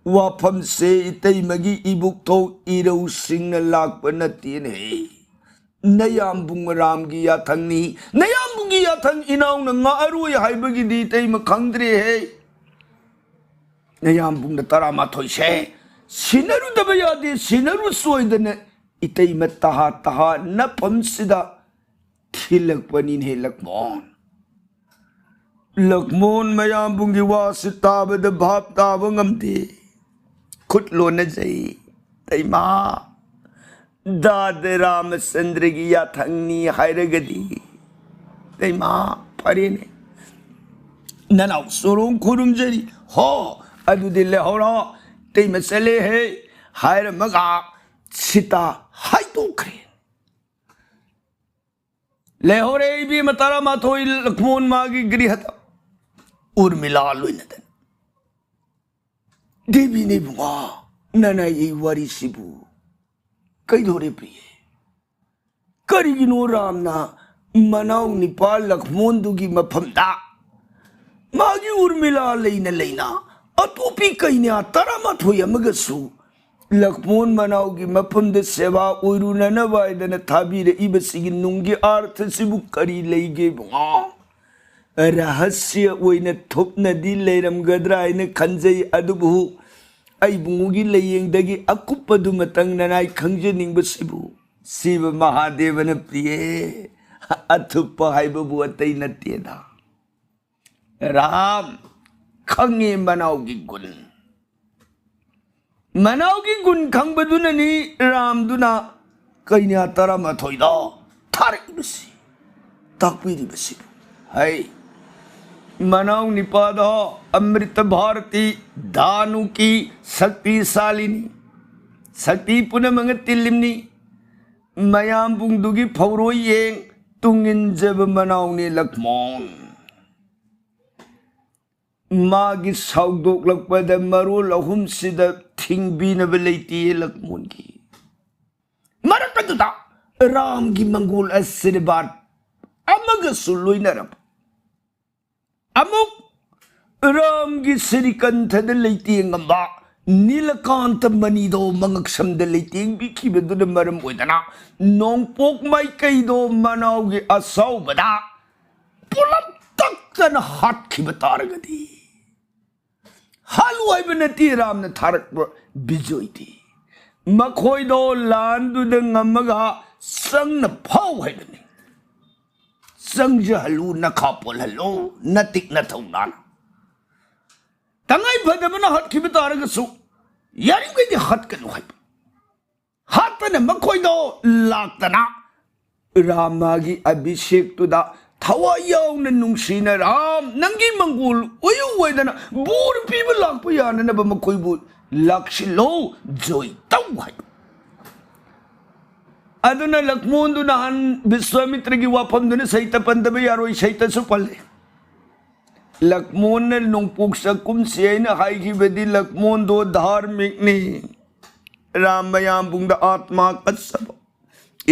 ꯋꯥꯐꯝꯁꯦ ꯏꯇꯩꯃꯒꯤ ꯏꯕꯨꯛꯊꯧ ꯏꯔꯧꯁꯤꯡꯅ ꯂꯥꯛꯄ ꯅꯠꯇꯦꯅꯦ꯫ ꯅꯌꯥꯝꯕꯨꯡ ꯔꯥꯝꯒꯤ ꯌꯥꯊꯪꯅꯤ꯫ ꯅꯌꯥꯝꯕꯨꯡꯒꯤ ꯌꯥꯊꯪ ꯏꯅꯥꯎꯅ ꯉꯥꯛꯑꯔꯣꯏ ꯍꯥꯏꯕꯒꯤꯗꯤ ꯏꯇꯩꯃ ꯈꯪꯗ꯭ꯔꯦꯍꯦ꯫ ꯅꯌꯥꯝꯕꯨꯡꯅ ꯇꯔꯥꯃꯥꯊꯣꯏꯁꯦ ꯁꯤꯟꯅꯔꯨꯗꯕ ꯌꯥꯗꯦ, ꯁꯤꯟꯅꯔꯨ ꯁꯣꯏꯗꯅ ꯏꯇꯩꯃ ꯇꯍꯥ ꯇꯍꯥ ꯅꯐꯝꯁꯤꯗ ꯊꯤꯜꯂꯛꯄꯅꯤꯅꯦ ꯂꯛꯃꯣꯟ꯫ ꯂꯛꯃꯣꯟ ꯃꯌꯥꯝꯕꯨꯡꯒꯤ ꯋꯥꯁꯤ ꯇꯥꯕꯗ ꯚꯥꯞ ꯇꯥꯕ ꯉꯝꯗꯦ꯫ ꯈꯨꯠ ꯂꯣꯟꯅꯖꯩ꯫ ꯏꯇꯩꯃ, ꯗꯥꯗ ꯔꯥꯃꯆꯟꯗ꯭ꯔꯒꯤ ꯌꯥꯊꯪꯅꯤ ꯍꯥꯏꯔꯒꯗꯤ, ꯏꯇꯩꯃ, ꯐꯔꯦꯅꯦ, ꯅꯅꯥꯎ ꯆꯣꯔꯣꯡ ꯈꯨꯔꯨꯝꯖꯔꯤ꯫ ꯍꯣ, ꯑꯗꯨꯗꯤ ꯂꯩꯍꯧꯔꯣ, ꯏꯇꯩꯃ ꯆꯠꯂꯦꯍꯦ ꯍꯥꯏꯔꯝꯃꯒ ꯁꯤꯇꯥ ꯍꯥꯏꯗꯣꯛꯈ꯭ꯔꯦ꯫ ꯂꯩꯍꯧꯔꯦ ꯏꯕꯦꯝꯃ ꯇꯔꯥꯃꯥꯊꯣꯏ ꯂꯛꯃꯣꯟ ꯃꯥꯒꯤ ꯒ꯭ꯔꯤꯍꯗ ꯎꯔꯃꯤꯂꯥ ꯂꯣꯏꯅꯗꯅ꯫ ꯗꯦꯕꯤꯅꯦ ꯏꯕꯨꯡꯉꯣ, ꯅꯅꯥꯏ ꯋꯥꯔꯤꯁꯤꯕꯨ ꯀꯩꯗꯧꯔꯦ ꯄ꯭ꯔꯤꯌꯦ? ꯀꯔꯤꯒꯤꯅꯣ ꯔꯥꯝꯅ ꯃꯅꯥꯎ ꯅꯤꯄꯥ ꯂꯛꯃꯣꯟꯗꯨꯒꯤ ꯃꯐꯝꯗ ꯃꯥꯒꯤ ꯎꯔꯃꯤꯂꯥ ꯂꯩꯅ ꯂꯩꯅ ꯑꯇꯣꯞꯄꯤ ꯀꯩꯅ꯭ꯌꯥ ꯇꯔꯥꯃꯥꯊꯣꯏ ꯑꯃꯒꯁꯨ ꯂꯛꯃꯣꯟ ꯃꯅꯥꯎꯒꯤ ꯃꯐꯝꯗ ꯁꯦꯕꯥ ꯑꯣꯏꯔꯨꯅꯅꯕ ꯍꯥꯏꯗꯅ ꯊꯥꯕꯤꯔꯛꯏꯕꯁꯤꯒꯤ ꯅꯨꯡꯒꯤ ꯑꯥꯔꯊꯁꯤꯕꯨ ꯀꯔꯤ ꯂꯩꯒꯦ ꯏꯕꯨꯡꯉꯣ? ꯔꯍꯁ꯭ꯌ ꯑꯣꯏꯅ ꯊꯨꯞꯅꯗꯤ ꯂꯩꯔꯝꯒꯗ꯭ꯔꯥ ꯍꯥꯏꯅ ꯈꯟꯖꯩ, ꯑꯗꯨꯕꯨ ꯑꯩ ꯏꯕꯨꯡꯉꯣꯒꯤ ꯂꯥꯌꯦꯡꯗꯒꯤ ꯑꯀꯨꯞꯄꯗꯨꯃꯇꯪ ꯅꯅꯥꯏ ꯈꯪꯖꯅꯤꯡꯕꯁꯤꯕꯨ ꯁꯤꯕ ꯃꯍꯥꯗꯦꯕꯅ ꯄꯤꯌꯦ꯫ ꯑꯊꯨꯞꯄ ꯍꯥꯏꯕꯕꯨ ꯑꯇꯩ ꯅꯠꯇꯦꯗ꯫ ꯔꯥꯝ ꯈꯪꯉꯤ ꯃꯅꯥꯎꯒꯤ ꯒꯨꯟ꯫ ꯃꯅꯥꯎꯒꯤ ꯒꯨꯟ ꯈꯪꯕꯗꯨꯅꯅꯤ ꯔꯥꯝꯗꯨꯅ ꯀꯩꯅ꯭ꯌꯥ ꯇꯔꯥꯃꯥꯊꯣꯏꯗ ꯊꯥꯔꯛꯏꯕꯁꯤ, ꯇꯥꯛꯄꯤꯔꯤꯕꯁꯤ꯫ ꯍꯩ, ꯃꯅꯥꯎ ꯅꯤꯄꯥꯗꯣ ꯑꯃ꯭ꯔꯤꯇ ꯚꯥꯔꯇꯤ ꯙꯥꯅꯨꯀꯤ ꯁꯛꯇꯤꯁꯥꯂꯤꯅꯤ, ꯁꯛꯇꯤ ꯄꯨꯝꯅꯃꯛꯅ ꯇꯤꯜꯂꯤꯝꯅꯤ꯫ ꯃꯌꯥꯝꯕꯨꯡꯗꯨꯒꯤ ꯐꯧꯔꯣꯏ ꯌꯦꯡ ꯇꯨꯡ ꯏꯟꯖꯕ ꯃꯅꯥꯎꯅꯤ ꯂꯛꯃꯣꯟ꯫ ꯃꯥꯒꯤ ꯁꯥꯎꯗꯣꯛꯂꯛꯄꯗ ꯃꯔꯣꯜ ꯑꯍꯨꯝꯁꯤꯗ ꯊꯤꯡꯕꯤꯅꯕ ꯂꯩꯇꯦ ꯂꯛꯃꯣꯟꯒꯤ꯫ ꯃꯔꯛ ꯑꯗꯨꯗ ꯔꯥꯝꯒꯤ ꯃꯪꯒꯣꯜ ꯑꯁꯤꯔꯕꯥꯗ ꯑꯃꯒꯁꯨ ꯂꯣꯏꯅꯔꯕ꯫ ꯑꯃꯨꯛ ꯔꯥꯝꯒꯤ ꯁ꯭ꯔꯤꯀꯟꯊꯗ ꯂꯩꯇꯦꯡꯉꯝꯕ ꯅꯤꯂꯀꯥꯟꯇ ꯃꯅꯤꯗꯣ ꯃꯉꯛꯁꯝꯗ ꯂꯩꯇꯦꯡꯕꯤꯈꯤꯕꯗꯨꯅ ꯃꯔꯝ ꯑꯣꯏꯗꯅ ꯅꯣꯡꯄꯣꯛ ꯃꯥꯏꯀꯩꯗꯣ ꯃꯅꯥꯎꯒꯤ ꯑꯁꯥꯎꯕꯗ ꯄꯨꯂꯞ ꯇꯛꯇꯅ ꯍꯥꯠꯈꯤꯕ ꯇꯥꯔꯒꯗꯤ, ꯍꯥꯠꯂꯨ ꯍꯥꯏꯕ ꯅꯠꯇꯦ ꯔꯥꯝꯅ ꯊꯥꯔꯛꯄ ꯕꯤꯖꯣꯏꯗꯤ꯫ ꯃꯈꯣꯏꯗꯣ ꯂꯥꯟꯗꯨꯗ ꯉꯝꯃꯒ ꯆꯪꯅ ꯐꯥꯎ ꯍꯥꯏꯕꯅꯤ꯫ ꯆꯪꯖꯍꯜꯂꯨ ꯅꯈꯥ ꯄꯣꯜꯍꯜꯂꯨ ꯅꯇꯤꯛ ꯅꯊꯧꯅꯥꯅ꯫ ꯇꯉꯥꯏ ꯐꯗꯕꯅ ꯍꯥꯠꯈꯤꯕ ꯇꯥꯔꯒꯁꯨ ꯌꯥꯔꯤꯃꯈꯩꯗꯤ ꯍꯥꯠꯀꯅꯨ ꯍꯥꯏꯕ꯫ ꯍꯥꯠꯄꯅ ꯃꯈꯣꯏꯗꯣ ꯂꯥꯛꯇꯅ ꯔꯥꯃꯥꯒꯤ ꯑꯚꯤꯁꯦꯛꯇꯨꯗ ꯊꯋꯥꯏ ꯌꯥꯎꯅ ꯅꯨꯡꯁꯤꯅ ꯔꯥꯝ ꯅꯪꯒꯤ ꯃꯪꯒꯣꯜ ꯑꯣꯏꯌꯨ ꯑꯣꯏꯗꯅ ꯕꯣꯔ ꯄꯤꯕ ꯂꯥꯛꯄ ꯌꯥꯅꯅꯕ ꯃꯈꯣꯏꯕꯨ ꯂꯥꯛꯁꯤꯜꯂꯣ, ꯖꯣꯏ ꯇꯧ ꯍꯥꯏꯕ꯫ ꯑꯗꯨꯅ ꯂꯛꯃꯣꯟꯗꯨ ꯅꯍꯥꯟ ꯕꯤꯁ꯭ꯋꯥꯃꯤꯇ꯭ꯔꯒꯤ ꯋꯥꯐꯝꯗꯨꯅ ꯁꯩꯇ ꯄꯟꯗꯕ ꯌꯥꯔꯣꯏ, ꯁꯩꯇꯁꯨ ꯄꯜꯂꯦ꯫ ꯂꯛꯃꯣꯟꯅ ꯅꯣꯡꯄꯣꯛ ꯆꯥꯛꯈꯨꯝꯁꯤ ꯑꯩꯅ ꯍꯥꯏꯈꯤꯕꯗꯤ ꯂꯛꯃꯣꯟꯗꯣ ꯙꯥꯔꯃꯤꯛꯅꯤ꯫ ꯔꯥꯝ ꯃꯌꯥꯝꯕꯨꯡꯗ ꯑꯥꯠꯃꯥ ꯀꯠꯆꯕ,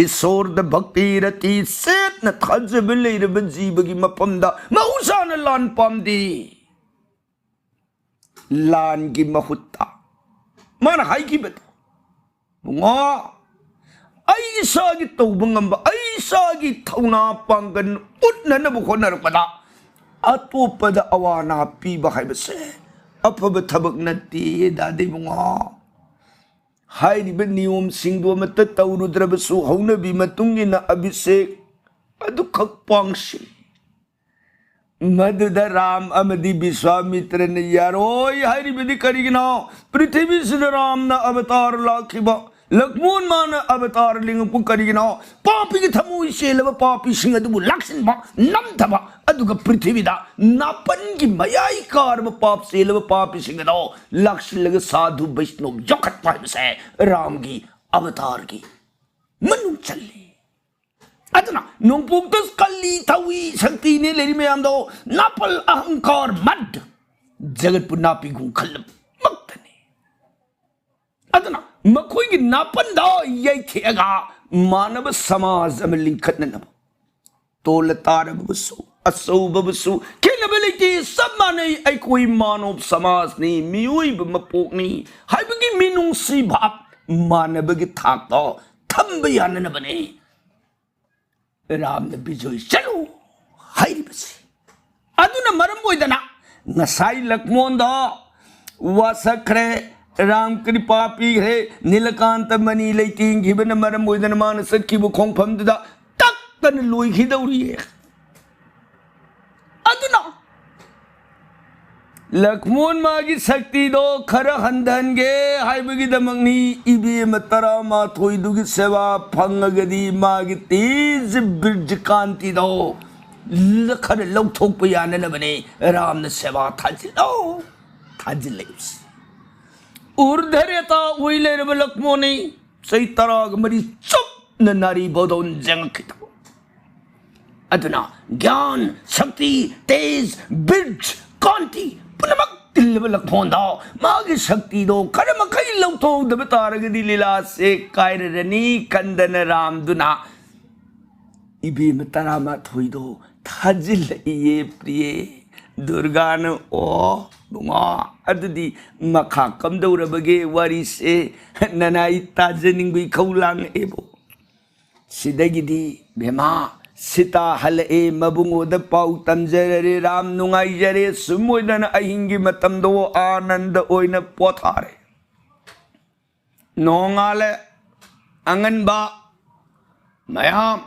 ꯏꯁꯣꯔꯗ ꯚꯛꯇꯤ ꯔꯇꯤ ꯆꯦꯠꯅ ꯊꯥꯖꯕ ꯂꯩꯔꯕ ꯖꯤꯕꯒꯤ ꯃꯐꯝꯗ ꯃꯍꯧꯁꯥꯅ ꯂꯥꯟ ꯄꯥꯝꯗꯦ꯫ ꯂꯥꯟꯒꯤ ꯃꯍꯨꯠꯇ ꯃꯥꯅ ꯍꯥꯏꯈꯤꯕꯗꯣ, ꯕꯨꯡꯉꯣ, ꯑꯩ ꯏꯁꯥꯒꯤ ꯇꯧꯕ ꯉꯝꯕ, ꯑꯩ ꯏꯁꯥꯒꯤ ꯊꯧꯅꯥ ꯄꯥꯡꯒꯜ ꯎꯠꯅꯅꯕ ꯍꯣꯠꯅꯔꯛꯄꯗ ꯑꯇꯣꯞꯄꯗ ꯑꯋꯥ ꯑꯅꯥ ꯄꯤꯕ ꯍꯥꯏꯕꯁꯦ ꯑꯐꯕ ꯊꯕꯛ ꯅꯠꯇꯦ, ꯗꯥꯗꯤ ꯕꯨꯡꯉꯣ꯫ ꯍꯥꯏꯔꯤꯕ ꯅꯤꯌꯣꯝꯁꯤꯡꯗꯨ ꯑꯃꯠꯇ ꯇꯧꯔꯨꯗ꯭ꯔꯕꯁꯨ, ꯍꯧꯅꯕꯤ ꯃꯇꯨꯡ ꯏꯟꯅ ꯑꯚꯤꯁꯦꯛ ꯑꯗꯨꯈꯛ ꯄꯥꯡꯁꯤ꯫ ꯃꯗꯨꯗ ꯔꯥꯝ ꯑꯃꯗꯤ ꯕꯤꯁ꯭ꯋꯥꯃꯤꯇ꯭ꯔꯅ ꯌꯥꯔꯣꯏ ꯍꯥꯏꯔꯤꯕꯗꯤ ꯀꯔꯤꯒꯤꯅꯣ? ꯄ꯭ꯔꯤꯊꯤꯕꯤꯁꯤꯗ ꯔꯥꯝꯅ ꯑꯕꯇꯥꯔ ꯂꯥꯛꯈꯤꯕ, ꯂꯛꯃꯣꯟ ꯃꯥꯅ ꯑꯕꯇꯥꯔ ꯂꯤꯡꯉꯛꯄ ꯀꯔꯤꯒꯤꯅꯣ? ꯄꯥꯄꯤꯒꯤ ꯊꯃꯣꯏ ꯆꯦꯜꯂꯕ ꯄꯥꯄꯤꯁꯤꯡ ꯑꯗꯨꯕꯨ ꯂꯥꯛꯁꯤꯟꯕ, ꯅꯝꯊꯕ, ꯑꯗꯨꯒ ꯄ꯭ꯔꯤꯊꯤꯕꯤꯗ ꯅꯥꯄꯟꯒꯤ ꯃꯌꯥꯏ ꯀꯥꯔꯕ ꯄꯥꯞ ꯆꯦꯜꯂꯕ ꯄꯥꯄꯤꯁꯤꯡ ꯑꯗꯣ ꯂꯥꯛꯁꯤꯜꯂꯒ ꯁꯥꯙꯨ ꯕꯩꯁꯅꯣꯞ ꯌꯣꯛꯈꯠꯄ ꯍꯥꯏꯕꯁꯦ ꯔꯥꯝꯒꯤ ꯑꯕꯇꯥꯔꯒꯤ ꯃꯅꯨꯡ ꯆꯜꯂꯤ꯫ ꯑꯗꯨꯅ ꯅꯣꯡꯄꯣꯛꯇ ꯀꯜꯂꯤ, ꯊꯧꯏ, ꯁꯛꯇꯤꯅꯦ ꯂꯩꯔꯤ ꯃꯌꯥꯝꯗꯣ ꯅꯥꯄꯜ, ꯑꯍꯪꯀꯥꯔ, ꯃꯗ, ꯖꯒꯠꯄꯨ ꯅꯥꯄꯤꯒꯨꯝ ꯈꯜꯂꯕꯃꯛꯇꯅꯤ꯫ ꯑꯗꯨꯅ ꯃꯈꯣꯏꯒꯤ ꯅꯥꯄꯟꯗ ꯌꯩꯊꯦꯛꯑꯒ ꯃꯥꯟꯅꯕ ꯁꯃꯥꯖ ꯑꯃ ꯂꯤꯡꯈꯠꯅꯅꯕ, ꯇꯣꯜꯂ ꯇꯥꯔꯕꯁꯨ, ꯑꯆꯧꯕꯕꯨꯁꯨ ꯈꯦꯠꯅꯕ ꯂꯩꯇꯦ, ꯆꯞ ꯃꯥꯟꯅꯩ, ꯑꯩꯈꯣꯏ ꯃꯥꯅꯣꯕ ꯁꯃꯥꯖꯅꯤ, ꯃꯤꯑꯣꯏꯕ ꯃꯄꯣꯛꯅꯤ ꯍꯥꯏꯕꯒꯤ ꯃꯤꯅꯨꯡꯁꯤ ꯚꯥꯕ ꯃꯥꯟꯅꯕꯒꯤ ꯊꯥꯛꯇ ꯊꯝꯕ ꯌꯥꯅꯅꯕꯅꯤ ꯔꯥꯝꯅ ꯕꯤꯖꯣꯏ ꯆꯠꯂꯨ ꯍꯥꯏꯔꯤꯕꯁꯤ꯫ ꯑꯗꯨꯅ ꯃꯔꯝ ꯑꯣꯏꯗꯅ ꯉꯁꯥꯏ ꯂꯛꯃꯣꯟꯗ ꯋꯥꯁꯛꯈ꯭ꯔꯦ, ꯔꯥꯝ ꯀ꯭ꯔꯤꯄꯥ ꯄꯤꯈ꯭ꯔꯦ, ꯅꯤꯂꯀꯥꯟꯇ ꯃꯅꯤ ꯂꯩꯇꯦꯡꯈꯤꯕꯅ ꯃꯔꯝ ꯑꯣꯏꯗꯅ ꯃꯥꯅ ꯆꯠꯈꯤꯕ ꯈꯣꯡꯐꯝꯗꯨꯗ ꯇꯛꯇꯅ ꯂꯣꯏꯈꯤꯗꯧꯔꯤꯌꯦ꯫ ꯑꯗꯨꯅ ꯂꯛꯃꯣꯟ ꯃꯥꯒꯤ ꯁꯛꯇꯤꯗꯣ ꯈꯔ ꯍꯟꯊꯍꯟꯒꯦ ꯍꯥꯏꯕꯒꯤꯗꯃꯛꯅꯤ꯫ ꯏꯕꯦꯝꯃ ꯇꯔꯥꯃꯥꯊꯣꯏꯗꯨꯒꯤ ꯁꯦꯕꯥ ꯐꯪꯉꯒꯗꯤ ꯃꯥꯒꯤ ꯇꯦꯖ ꯕꯤꯔꯖ ꯀꯥꯟꯇꯤꯗꯣ ꯈꯔ ꯂꯧꯊꯣꯛꯄ ꯌꯥꯅꯅꯕꯅꯦ ꯔꯥꯝꯅ ꯁꯦꯕꯥ ꯊꯥꯖꯤꯜꯂꯣ ꯊꯥꯖꯤꯜꯂꯛꯏꯕꯁꯤ꯫ ꯎꯔꯙꯔꯦꯇꯥ ꯑꯣꯏ ꯂꯩꯔꯕ ꯂꯛꯃꯣꯟꯅꯤ꯫ ꯆꯍꯤ ꯇꯔꯥꯒ ꯃꯔꯤ ꯆꯨꯞꯅ ꯅꯥꯔꯤ ꯕꯣꯗꯣꯟ ꯌꯦꯡꯉꯛꯈꯤꯗꯕ꯫ ꯑꯗꯨꯅ ꯒ꯭ꯌꯥꯟ, ꯁꯛꯇꯤ, ꯇꯦꯖ, ꯕꯤꯔꯖ, ꯀꯥꯟꯇꯤ ꯄꯨꯝꯅꯃꯛ ꯇꯤꯜꯂꯕ ꯂꯛꯃꯣꯟꯗ ꯃꯥꯒꯤ ꯁꯛꯇꯤꯗꯣ ꯈꯔ ꯃꯈꯩ ꯂꯧꯊꯣꯛꯍꯧꯗꯕ ꯇꯥꯔꯒꯗꯤ ꯂꯤꯂꯥꯁꯦ ꯀꯥꯏꯔꯔꯅꯤ ꯈꯟꯗꯅ ꯔꯥꯝꯗꯨꯅ ꯏꯕꯦꯝꯃ ꯇꯔꯥꯃꯥꯊꯣꯏꯗꯣ ꯊꯥꯖꯤꯜꯂꯛꯏꯌꯦ ꯄ꯭ꯔꯤꯌꯦ꯫ ꯗꯨꯔꯒꯥꯅ, "ꯑꯣ ꯕꯨꯡꯉꯣ, ꯑꯗꯨꯗꯤ ꯃꯈꯥ ꯀꯝꯗꯧꯔꯕꯒꯦ ꯋꯥꯔꯤꯁꯦ? ꯅꯅꯥꯏ ꯇꯥꯖꯅꯤꯡꯕ ꯏꯈꯧ ꯂꯥꯡꯉꯛꯑꯦꯕꯣ꯫ ꯁꯤꯗꯒꯤꯗꯤ ꯕꯦꯝꯃ, ꯁꯤꯇꯥ ꯍꯜꯂꯛꯑꯦ, ꯃꯕꯨꯡꯉꯣꯗ ꯄꯥꯎ ꯇꯝꯖꯔꯔꯦ, ꯔꯥꯝ ꯅꯨꯡꯉꯥꯏꯖꯔꯦ", ꯁꯨꯝ ꯑꯣꯏꯗꯅ ꯑꯍꯤꯡꯒꯤ ꯃꯇꯝꯗꯣ ꯑꯥꯅꯟꯗ ꯑꯣꯏꯅ ꯄꯣꯊꯥꯔꯦ꯫ ꯅꯣꯡꯉꯥꯜꯂꯦ꯫ ꯑꯉꯟꯕ ꯃꯌꯥꯝ,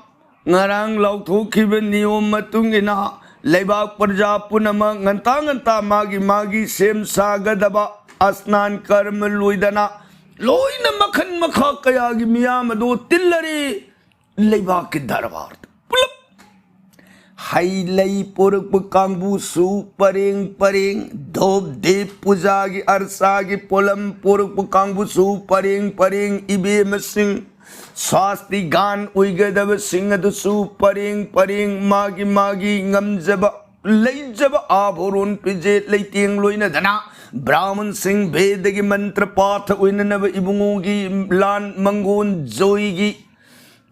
ꯉꯔꯥꯡ ꯂꯥꯎꯊꯣꯛꯈꯤꯕ ꯅꯤꯌꯣꯝ ꯃꯇꯨꯡ ꯏꯟꯅ ꯂꯩꯕꯥꯛ ꯄ꯭ꯔꯖꯥ ꯄꯨꯝꯅꯃꯛ ꯉꯟꯇꯥ ꯉꯟꯇꯥ ꯃꯥꯒꯤ ꯃꯥꯒꯤ ꯁꯦꯝ ꯁꯥꯒꯗꯕ ꯑꯁꯅꯥꯟ ꯀꯔꯃ ꯂꯣꯏꯗꯅ ꯂꯣꯏꯅ ꯃꯈꯟ ꯃꯈꯥ ꯀꯌꯥꯒꯤ ꯃꯤꯌꯥꯝ ꯑꯗꯨ ꯇꯤꯜꯂꯔꯤ꯫ ꯂꯩꯕꯥꯛꯀꯤ ꯗꯔꯕꯥꯔꯗ ꯄꯨꯂꯞ ꯍꯩ ꯂꯩ ꯄꯨꯔꯛꯄ ꯀꯥꯡꯕꯨꯁꯨ ꯄꯔꯦꯡ ꯄꯔꯦꯡ, ꯙꯣꯞ ꯗꯤꯞ ꯄꯨꯖꯥꯒꯤ ꯑꯔꯁꯥꯒꯤ ꯄꯣꯠꯂꯝ ꯄꯨꯔꯛꯄ ꯀꯥꯡꯕꯨꯁꯨ ꯄꯔꯦꯡ ꯄꯔꯦꯡ, ꯏꯕꯦꯝꯃꯁꯤꯡ ꯁ꯭ꯋꯥꯁꯇꯤ ꯒꯥꯟ ꯑꯣꯏꯒꯗꯕꯁꯤꯡ ꯑꯗꯨꯁꯨ ꯄꯔꯦꯡ ꯄꯔꯦꯡ, ꯃꯥꯒꯤ ꯃꯥꯒꯤ ꯉꯝꯖꯕ ꯂꯩꯖꯕ ꯑꯥꯚꯣꯔꯣꯟ ꯐꯤꯖꯦꯠ ꯂꯩꯇꯦꯡ ꯂꯣꯏꯅꯗꯅ ꯕ꯭ꯔꯥꯍꯃꯟꯁꯤꯡ ꯚꯦꯗꯒꯤ ꯃꯟꯇ꯭ꯔ ꯄꯥꯊ ꯑꯣꯏꯅꯅꯕ ꯏꯕꯨꯡꯉꯣꯒꯤ ꯂꯥꯟ ꯃꯪꯒꯣꯟ ꯖꯣꯏꯒꯤ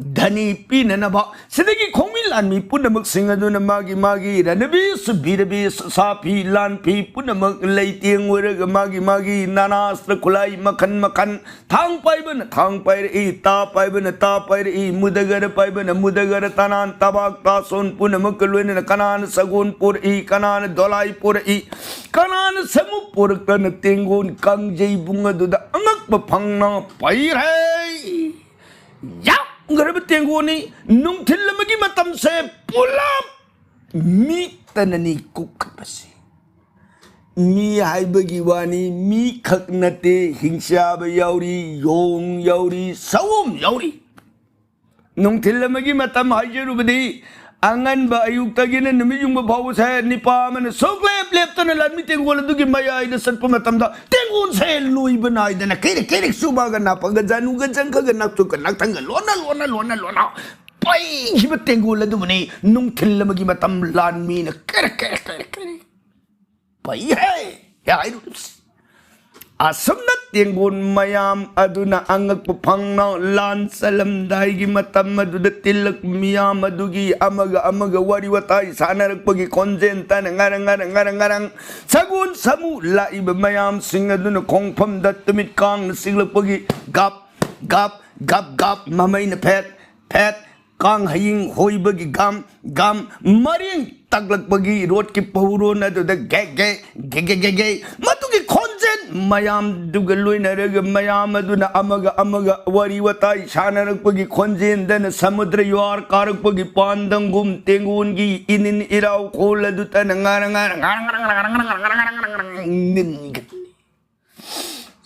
ꯙꯅꯤ ꯄꯤꯅꯅꯕ, ꯁꯤꯗꯒꯤ ꯈꯣꯡꯃꯤ ꯂꯥꯟꯃꯤ ꯄꯨꯝꯅꯃꯛꯁꯤꯡ ꯑꯗꯨꯅ ꯃꯥꯒꯤ ꯃꯥꯒꯤ ꯔꯅꯕꯤꯁ ꯕꯤꯔꯕꯤꯁ ꯁꯥꯐꯤ ꯂꯥꯟꯐꯤ ꯄꯨꯝꯅꯃꯛ ꯂꯩꯇꯦꯡ ꯑꯣꯏꯔꯒ ꯃꯥꯒꯤ ꯃꯥꯒꯤ ꯅꯥꯅꯥꯁꯇ꯭ꯔ ꯈꯨꯠꯂꯥꯏ ꯃꯈꯟ ꯃꯈꯟ, ꯊꯥꯡ ꯄꯥꯏꯕꯅ ꯊꯥꯡ ꯄꯥꯏꯔꯛꯏ, ꯇꯥ ꯄꯥꯏꯕꯅ ꯇꯥ ꯄꯥꯏꯔꯛꯏ, ꯃꯨꯗꯒꯔ ꯄꯥꯏꯕꯅ ꯃꯨꯗꯒꯔ, ꯇꯅꯥꯟ ꯇꯕꯥꯛ ꯇꯥꯁꯣꯟ ꯄꯨꯝꯅꯃꯛꯀ ꯂꯣꯏꯅꯅ ꯀꯅꯥꯅ ꯁꯒꯣꯜ ꯄꯨꯔꯛꯏ, ꯀꯅꯥꯅ ꯗꯣꯂꯥꯏ ꯄꯨꯔꯛꯏ, ꯀꯅꯥꯅ ꯁꯃꯨ ꯄꯨꯔꯛꯇꯅ ꯇꯦꯡꯒꯣꯟ ꯀꯥꯡꯖꯩꯕꯨꯡ ꯑꯗꯨꯗ ꯑꯉꯛꯄ ꯐꯪꯅ ꯄꯩꯔꯦ꯫ ꯌꯥꯝꯈ꯭ꯔꯕ ꯇꯦꯡꯒꯣꯟꯅꯤ꯫ ꯅꯨꯡꯊꯤꯜ ꯑꯃꯒꯤ ꯃꯇꯝꯁꯦ ꯄꯨꯂꯞ ꯃꯤ ꯇꯅꯅꯤ ꯀꯨꯞꯈꯠꯄꯁꯤ꯫ ꯃꯤ ꯍꯥꯏꯕꯒꯤ ꯋꯥꯅꯤ, ꯃꯤ ꯈꯛ ꯅꯠꯇꯦ, ꯍꯤꯡꯆꯥꯕ ꯌꯥꯎꯔꯤ, ꯌꯣꯡ ꯌꯥꯎꯔꯤ, ꯁꯑꯣꯝ ꯌꯥꯎꯔꯤ꯫ ꯅꯨꯡꯊꯤꯜ ꯑꯃꯒꯤ ꯃꯇꯝ ꯍꯥꯏꯖꯔꯨꯕꯗꯤ ꯑꯉꯟꯕ ꯑꯌꯨꯛꯇꯒꯤꯅ ꯅꯨꯃꯤꯠ ꯌꯨꯡꯕ ꯐꯥꯎꯕꯁꯦ ꯅꯤꯄꯥ ꯑꯃꯅ ꯁꯨꯛꯂꯦꯞ ꯂꯦꯞꯇꯅ ꯂꯥꯟꯃꯤ ꯇꯦꯡꯒꯣꯜ ꯑꯗꯨꯒꯤ ꯃꯌꯥꯏꯗ ꯆꯠꯄ ꯃꯇꯝꯗ ꯇꯦꯡꯒꯣꯜꯁꯦ ꯂꯣꯏꯕ ꯅꯥꯏꯗꯅ ꯀꯩꯔꯛ ꯀꯩꯔꯛ ꯆꯨꯕꯒ ꯅꯥꯄꯒ ꯖꯥꯅꯨꯒ ꯖꯪꯈꯒ ꯅꯥꯛꯆꯨꯒ ꯅꯥꯛꯊꯪꯒ ꯂꯣꯟꯅ ꯂꯣꯟꯅ ꯂꯣꯟꯅ ꯂꯣꯟꯅ ꯄꯩꯈꯤꯕ ꯇꯦꯡꯒꯣꯜ ꯑꯗꯨꯕꯨꯅꯤ ꯅꯨꯡꯊꯤꯜ ꯑꯃꯒꯤ ꯃꯇꯝ ꯂꯥꯟꯃꯤꯅ ꯀꯩꯔꯛ ꯀꯩꯔꯛ ꯀꯩꯔꯛ ꯀꯩꯔꯛ ꯄꯩꯍꯦ ꯍꯥꯏꯔꯤꯕꯁꯤ꯫ ꯑꯁꯨꯝꯅ ꯇꯦꯡꯒꯣꯜ ꯃꯌꯥꯝ ꯑꯗꯨꯅ ꯑꯉꯛꯄ ꯐꯪꯅ ꯂꯥꯟ ꯆꯠꯂꯝꯗꯥꯏꯒꯤ ꯃꯇꯝ ꯑꯗꯨꯗ ꯇꯤꯜꯂꯛꯄ ꯃꯤꯌꯥꯝ ꯑꯗꯨꯒꯤ ꯑꯃꯒ ꯑꯃꯒ ꯋꯥꯔꯤ ꯋꯥꯇꯥꯏ ꯁꯥꯟꯅꯔꯛꯄꯒꯤ ꯈꯣꯟꯖꯦꯜ ꯇꯥꯅ ꯉꯔꯪ ꯉꯔꯪ ꯉꯔꯪ ꯉꯔꯪ ꯁꯒꯣꯜ ꯁꯥꯃꯨ ꯂꯥꯛꯏꯕ ꯃꯌꯥꯝꯁꯤꯡ ꯑꯗꯨꯅ ꯈꯣꯡꯐꯝꯗ ꯇꯨꯃꯤꯠ ꯀꯥꯡꯅ ꯆꯤꯛꯂꯛꯄꯒꯤ ꯒꯞ ꯒꯞ ꯒꯞ ꯒꯞ ꯃꯃꯩꯅ ꯐꯦꯠ ꯐꯦꯠ ꯀꯥꯡ ꯍꯌꯤꯡ ꯍꯣꯏꯕꯒꯤ ꯒꯝ ꯒꯝ ꯃꯔꯦꯡ ꯇꯛꯂꯛꯄꯒꯤ ꯔꯣꯠꯀꯤ ꯄꯧꯔꯣꯟ ꯑꯗꯨꯗ ꯒꯦ ꯒꯦ ꯒꯦ ꯒꯦ ꯒꯦ ꯒꯦ ꯃꯗꯨꯒꯤ ꯈꯣꯟꯖꯦꯜ ꯃꯌꯥꯝꯗꯨꯒ ꯂꯣꯏꯅꯔꯒ ꯃꯌꯥꯝ ꯑꯗꯨꯅ ꯑꯃꯒ ꯑꯃꯒ ꯋꯥꯔꯤ ꯋꯥꯇꯥꯏ ꯁꯥꯟꯅꯔꯛꯄꯒꯤ ꯈꯣꯟꯖꯦꯜꯗꯅ ꯁꯃꯨꯗ꯭ꯔ ꯌꯨꯍꯥꯔ ꯀꯥꯔꯛꯄꯒꯤ ꯄꯥꯟꯗꯪꯒꯨꯝ ꯇꯦꯡꯒꯣꯟꯒꯤ ꯏꯅꯤꯟ ꯏꯔꯥꯎ ꯈꯣꯜ ꯑꯗꯨꯇꯅ ꯉꯥꯔ ꯉꯥꯔ ꯉꯥꯔ ꯉꯥꯔ ꯉꯥꯔ ꯉꯥꯔ ꯉꯥꯔ ꯉꯥꯔ ꯉꯥꯔ ꯉꯥꯔ ꯉꯥꯔ ꯅꯤꯟꯒꯅꯤ꯫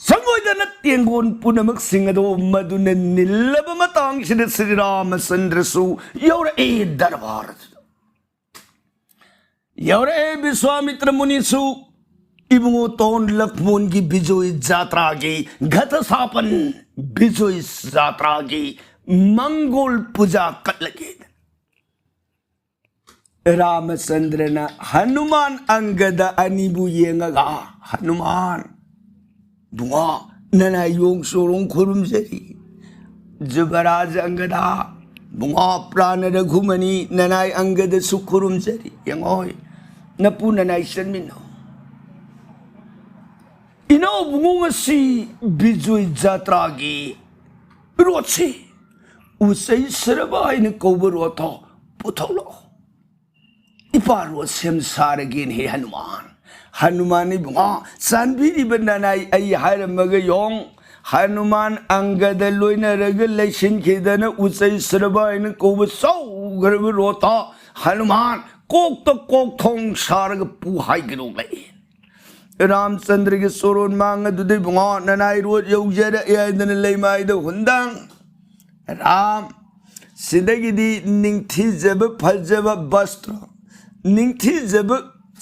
ꯁꯪꯒꯣꯏꯗꯅ ꯇꯦꯡꯒꯣꯟ ꯄꯨꯝꯅꯃꯛꯁꯤꯡ ꯑꯗꯨ ꯃꯗꯨꯅ ꯅꯤꯜꯂꯕ ꯃꯇꯥꯡꯁꯤꯗ ꯁ꯭ꯔꯤ ꯔꯥꯃꯆꯟꯗ꯭ꯔꯁꯨ ꯌꯧꯔꯛꯏ ꯗꯔꯕꯥꯔ ꯑꯗꯨꯗ꯫ ꯌꯧꯔꯛꯑꯦ ꯕꯤꯁ꯭ꯋꯥꯃꯤꯇ꯭ꯔ ꯃꯨꯅꯤꯁꯨ꯫ ꯏꯕꯨꯡꯉꯣ ꯇꯣꯟ ꯂꯛꯃꯣꯟꯒꯤ ꯕꯤꯖꯣꯏ ꯖꯥꯇ꯭ꯔꯥꯒꯤ ꯘꯇ ꯁꯥꯄꯟ, ꯕꯤꯖꯣꯏ ꯖꯥꯇ꯭ꯔꯥꯒꯤ ꯃꯪꯒꯣꯜ ꯄꯨꯖꯥ ꯀꯠꯂꯒꯦ꯫ ꯔꯥꯃꯆꯟꯗ꯭ꯔꯅ ꯍꯅꯨꯃꯥꯟ ꯑꯪꯒꯗ ꯑꯅꯤꯕꯨ ꯌꯦꯡꯉꯒ, "ꯍꯅꯨꯃꯥꯟ, ꯕꯨꯡꯉꯣ, ꯅꯅꯥꯏ ꯌꯣꯡ ꯆꯣꯔꯣꯡ ꯈꯨꯔꯨꯝꯖꯔꯤ꯫ ꯖꯨꯕꯔꯥꯖ ꯑꯪꯒꯗ, ꯕꯨꯡꯉꯣ, ꯄ꯭ꯔꯥꯅ ꯔꯘꯨꯃꯅꯤ, ꯅꯅꯥꯏ ꯑꯪꯒꯗꯁꯨ ꯈꯨꯔꯨꯝꯖꯔꯤ꯫ ꯌꯦꯡꯉꯣꯏ, ꯅꯄꯨ ꯅꯅꯥꯏ ꯆꯟꯃꯤꯟꯅꯧ꯫ ꯏꯅꯥꯎ ꯕꯨꯡꯉꯣ, ꯉꯁꯤ ꯕꯤꯖꯣꯏ ꯖꯥꯇ꯭ꯔꯥꯒꯤ ꯔꯣꯠꯁꯤ ꯎꯆꯩ ꯁꯔꯕ ꯍꯥꯏꯅ ꯀꯧꯕ ꯔꯣꯠꯇꯣ ꯄꯨꯊꯣꯛꯂꯛꯑꯣ꯫ ꯏꯄꯥ ꯔꯣꯠ ꯁꯦꯝ ꯁꯥꯔꯒꯦꯅꯦ ꯍꯦ ꯍꯅꯨꯃꯥꯟ꯫" "ꯍꯅꯨꯃꯥꯟ ꯏꯕꯨꯡꯉꯣ, ꯆꯥꯟꯕꯤꯔꯤꯕ ꯅꯅꯥꯏ ꯑꯩ ꯍꯥꯏꯔꯝꯃꯒ ꯌꯣꯡ ꯍꯅꯨꯃꯥꯟ ꯑꯪꯒꯗ ꯂꯣꯏꯅꯔꯒ ꯂꯩꯁꯤꯟꯈꯤꯗꯅ ꯎꯆꯩ ꯁꯔꯕ ꯍꯥꯏꯅ ꯀꯧꯕ ꯆꯥꯎꯈ꯭ꯔꯕ ꯔꯣꯠꯇꯣ ꯍꯅꯨꯃꯥꯟ ꯀꯣꯛꯇ ꯀꯣꯛꯊꯣꯡ ꯁꯥꯔꯒ ꯄꯨ ꯍꯥꯏꯒꯗꯧ ꯂꯩ꯫" ꯔꯥꯝꯆꯟꯗ꯭ꯔꯒꯤ ꯆꯣꯔꯣꯟ ꯃꯥꯡ ꯑꯗꯨꯗ ꯏꯕꯨꯡꯉꯣ ꯅꯅꯥꯏ ꯔꯣꯠ ꯌꯧꯖꯔꯛꯑꯦ ꯍꯥꯏꯗꯅ ꯂꯩꯃꯥꯏꯗ ꯍꯨꯟꯗꯪ꯫ "ꯔꯥꯝ, ꯁꯤꯗꯒꯤꯗꯤ ꯅꯤꯡꯊꯤꯖꯕ ꯐꯖꯕ ꯕꯁꯇ꯭ꯔ, ꯅꯤꯡꯊꯤꯖꯕ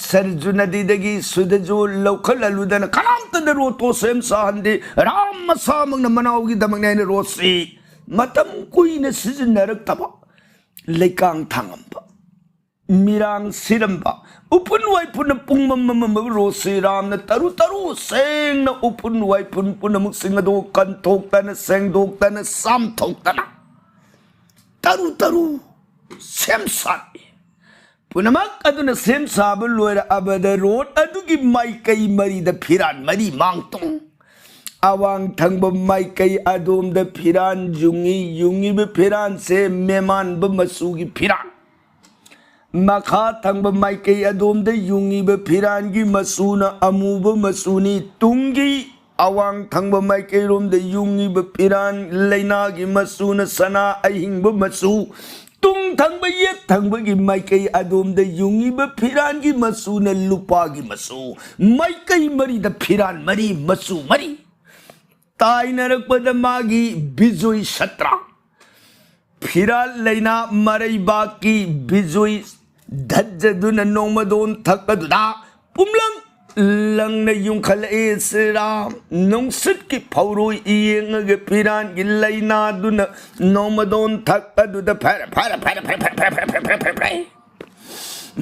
ꯁꯔꯖꯨ ꯅꯗꯤꯗꯒꯤ ꯁꯨꯗꯖꯨ ꯂꯧꯈꯠꯍꯜꯂꯨꯗꯅ ꯀꯅꯥꯝꯇꯗ ꯔꯣꯠꯇꯣ ꯁꯦꯝ ꯁꯥꯍꯟꯗꯦ꯫ ꯔꯥꯝ ꯃꯁꯥꯃꯛꯅ ꯃꯅꯥꯎꯒꯤꯗꯃꯛꯅꯦ ꯍꯥꯏꯅ ꯔꯣꯠꯁꯤ ꯃꯇꯝ ꯀꯨꯏꯅ ꯁꯤꯖꯤꯟꯅꯔꯛꯇꯕ ꯂꯩꯀꯥꯡ ꯊꯥꯡꯉꯝꯕ, ꯃꯤꯔꯥꯡ ꯁꯤꯔꯝꯕ, ꯎꯐꯨꯟ ꯋꯥꯏꯐꯨꯟꯅ ꯄꯨꯡꯃꯝ ꯃꯝꯃꯝꯕ ꯔꯣꯠꯁꯤ ꯔꯥꯝꯅ ꯇꯔꯨ ꯇꯔꯨ ꯁꯦꯡꯅ ꯎꯐꯨꯟ ꯋꯥꯏꯐꯨꯟ ꯄꯨꯝꯅꯃꯛꯁꯤꯡ ꯑꯗꯨ ꯀꯟꯊꯣꯛꯇꯅ, ꯁꯦꯡꯗꯣꯛꯇꯅ, ꯆꯥꯝꯊꯣꯛꯇꯅ ꯇꯔꯨ ꯇꯔꯨ ꯁꯦꯝ ꯁꯥꯔꯛꯏ꯫ ꯄꯨꯝꯅꯃꯛ ꯑꯗꯨꯅ ꯁꯦꯝ ꯁꯥꯕ ꯂꯣꯏꯔꯛꯑꯕꯗ ꯔꯣꯠ ꯑꯗꯨꯒꯤ ꯃꯥꯏꯀꯩ ꯃꯔꯤꯗ ꯐꯤꯔꯥꯟ ꯃꯔꯤ ꯃꯥꯡꯇꯣꯡ꯫ ꯑꯋꯥꯡ ꯊꯪꯕ ꯃꯥꯏꯀꯩ ꯑꯗꯣꯝꯗ ꯐꯤꯔꯥꯟ ꯌꯨꯡꯉꯤ, ꯌꯨꯡꯉꯤꯕ ꯐꯤꯔꯥꯟꯁꯦ ꯃꯦꯃꯥꯟꯕ ꯃꯆꯨꯒꯤ ꯐꯤꯔꯥꯟ꯫ ꯃꯈꯥ ꯊꯪꯕ ꯃꯥꯏꯀꯩ ꯑꯗꯣꯝꯗ ꯌꯨꯡꯉꯤꯕ ꯐꯤꯔꯥꯟꯒꯤ ꯃꯆꯨꯅ ꯑꯃꯨꯕ ꯃꯆꯨꯅꯤ꯫ ꯇꯨꯡꯒꯤ ꯑꯋꯥꯡ ꯊꯪꯕ ꯃꯥꯏꯀꯩꯔꯣꯝꯗ ꯌꯨꯡꯉꯤꯕ ꯐꯤꯔꯥꯟ ꯂꯩꯅꯥꯒꯤ ꯃꯆꯨꯅ ꯁꯅꯥ ꯑꯍꯤꯡꯕ ꯃꯆꯨ꯫ ꯇꯨꯡ ꯊꯪꯕ ꯌꯦꯠ ꯊꯪꯕꯒꯤ ꯃꯥꯏꯀꯩ ꯑꯗꯣꯝꯗ ꯌꯨꯡꯉꯤꯕ ꯐꯤꯔꯥꯟꯒꯤ ꯃꯆꯨꯅ ꯂꯨꯄꯥꯒꯤ ꯃꯆꯨ꯫ ꯃꯥꯏꯀꯩ ꯃꯔꯤꯗ ꯐꯤꯔꯥꯟ ꯃꯔꯤ, ꯃꯆꯨ ꯃꯔꯤ꯫ ꯇꯥꯏꯅꯔꯛꯄꯗ ꯃꯥꯒꯤ ꯕꯤꯖꯣꯏ ꯁꯇ꯭ꯔꯥ꯫ ꯐꯤꯔꯥꯜ ꯂꯩꯅꯥ ꯃꯔꯩꯕꯥꯛꯀꯤ ꯕꯤꯖꯣꯏ ꯙꯖꯗꯨꯅ ꯅꯣꯡꯃꯗꯣꯟ ꯊꯛ ꯑꯗꯨꯗ ꯄꯨꯝꯂꯪ ꯂꯪꯅ ꯌꯨꯡꯈꯠꯂꯛꯏ꯫ ꯁ꯭ꯔꯤꯔꯥꯝ ꯅꯨꯡꯁꯤꯠꯀꯤ ꯐꯧꯔꯣꯏ ꯌꯦꯡꯉꯒ ꯐꯤꯔꯥꯟꯒꯤ ꯂꯩꯅꯥꯗꯨꯅ ꯅꯣꯡꯃꯗꯣꯟ ꯊꯛ ꯑꯗꯨꯗ ꯐꯔ ꯐꯔ ꯐꯔ ꯐꯔ ꯐꯔ ꯐꯔ ꯐꯔ ꯐꯔ ꯐꯔ ꯐꯔ ꯐꯔ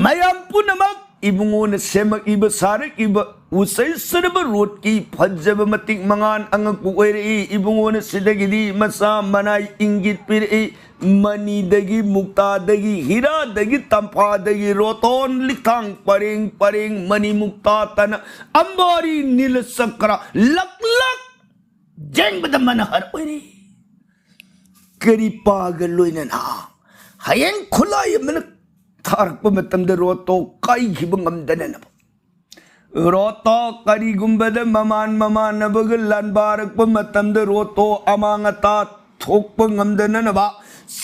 ꯃꯌꯥꯝ ꯄꯨꯝꯅꯃꯛ ꯏꯕꯨꯡꯉꯣꯅ ꯁꯦꯝꯃꯛꯏꯕ, ꯁꯥꯔꯛꯏꯕ ꯎꯆꯩꯁꯔꯕ ꯔꯣꯠꯀꯤ ꯐꯖꯕ ꯃꯇꯤꯛ ꯃꯉꯥꯟ ꯑꯉꯛꯄ ꯑꯣꯏꯔꯛꯏ꯫ ꯏꯕꯨꯡꯉꯣꯅ ꯁꯤꯗꯒꯤꯗꯤ ꯃꯆꯥ ꯃꯅꯥꯏ ꯏꯪꯒꯤꯠ ꯄꯤꯔꯛꯏ꯫ ꯃꯅꯤꯗꯒꯤ, ꯃꯨꯛꯇꯥꯗꯒꯤ, ꯍꯤꯔꯥꯗꯒꯤ, ꯇꯝꯐꯥꯗꯒꯤ, ꯔꯣꯇꯣꯟ, ꯂꯤꯛꯊꯥꯡ ꯄꯔꯦꯡ ꯄꯔꯦꯡ, ꯃꯅꯤ ꯃꯨꯛꯇꯥ ꯇꯅ, ꯑꯝꯕꯥꯔꯤ, ꯅꯤꯂ ꯆꯀ꯭ꯔ, ꯂꯛ ꯂꯛ ꯌꯦꯡꯕꯗ ꯃꯅꯍꯔ ꯑꯣꯏꯔꯤ꯫ ꯀꯔꯤꯄꯥꯒ ꯂꯣꯏꯅꯅ ꯍꯌꯦꯡ ꯈꯨꯠꯂꯥꯏ ꯑꯃꯅ ꯊꯥꯔꯛꯄ ꯃꯇꯝꯗ ꯔꯣꯇꯣ ꯀꯥꯏꯈꯤꯕ ꯉꯝꯗꯅꯅꯕ, ꯔꯣꯇꯣ ꯀꯔꯤꯒꯨꯝꯕꯗ ꯃꯃꯥꯟ ꯃꯃꯥꯟꯅꯕꯒ ꯂꯥꯟꯕꯥꯔꯛꯄ ꯃꯇꯝꯗ ꯔꯣꯇꯣ ꯑꯃꯥꯡ ꯑꯇꯥ ꯊꯣꯛꯄ ꯉꯝꯗꯅꯅꯕ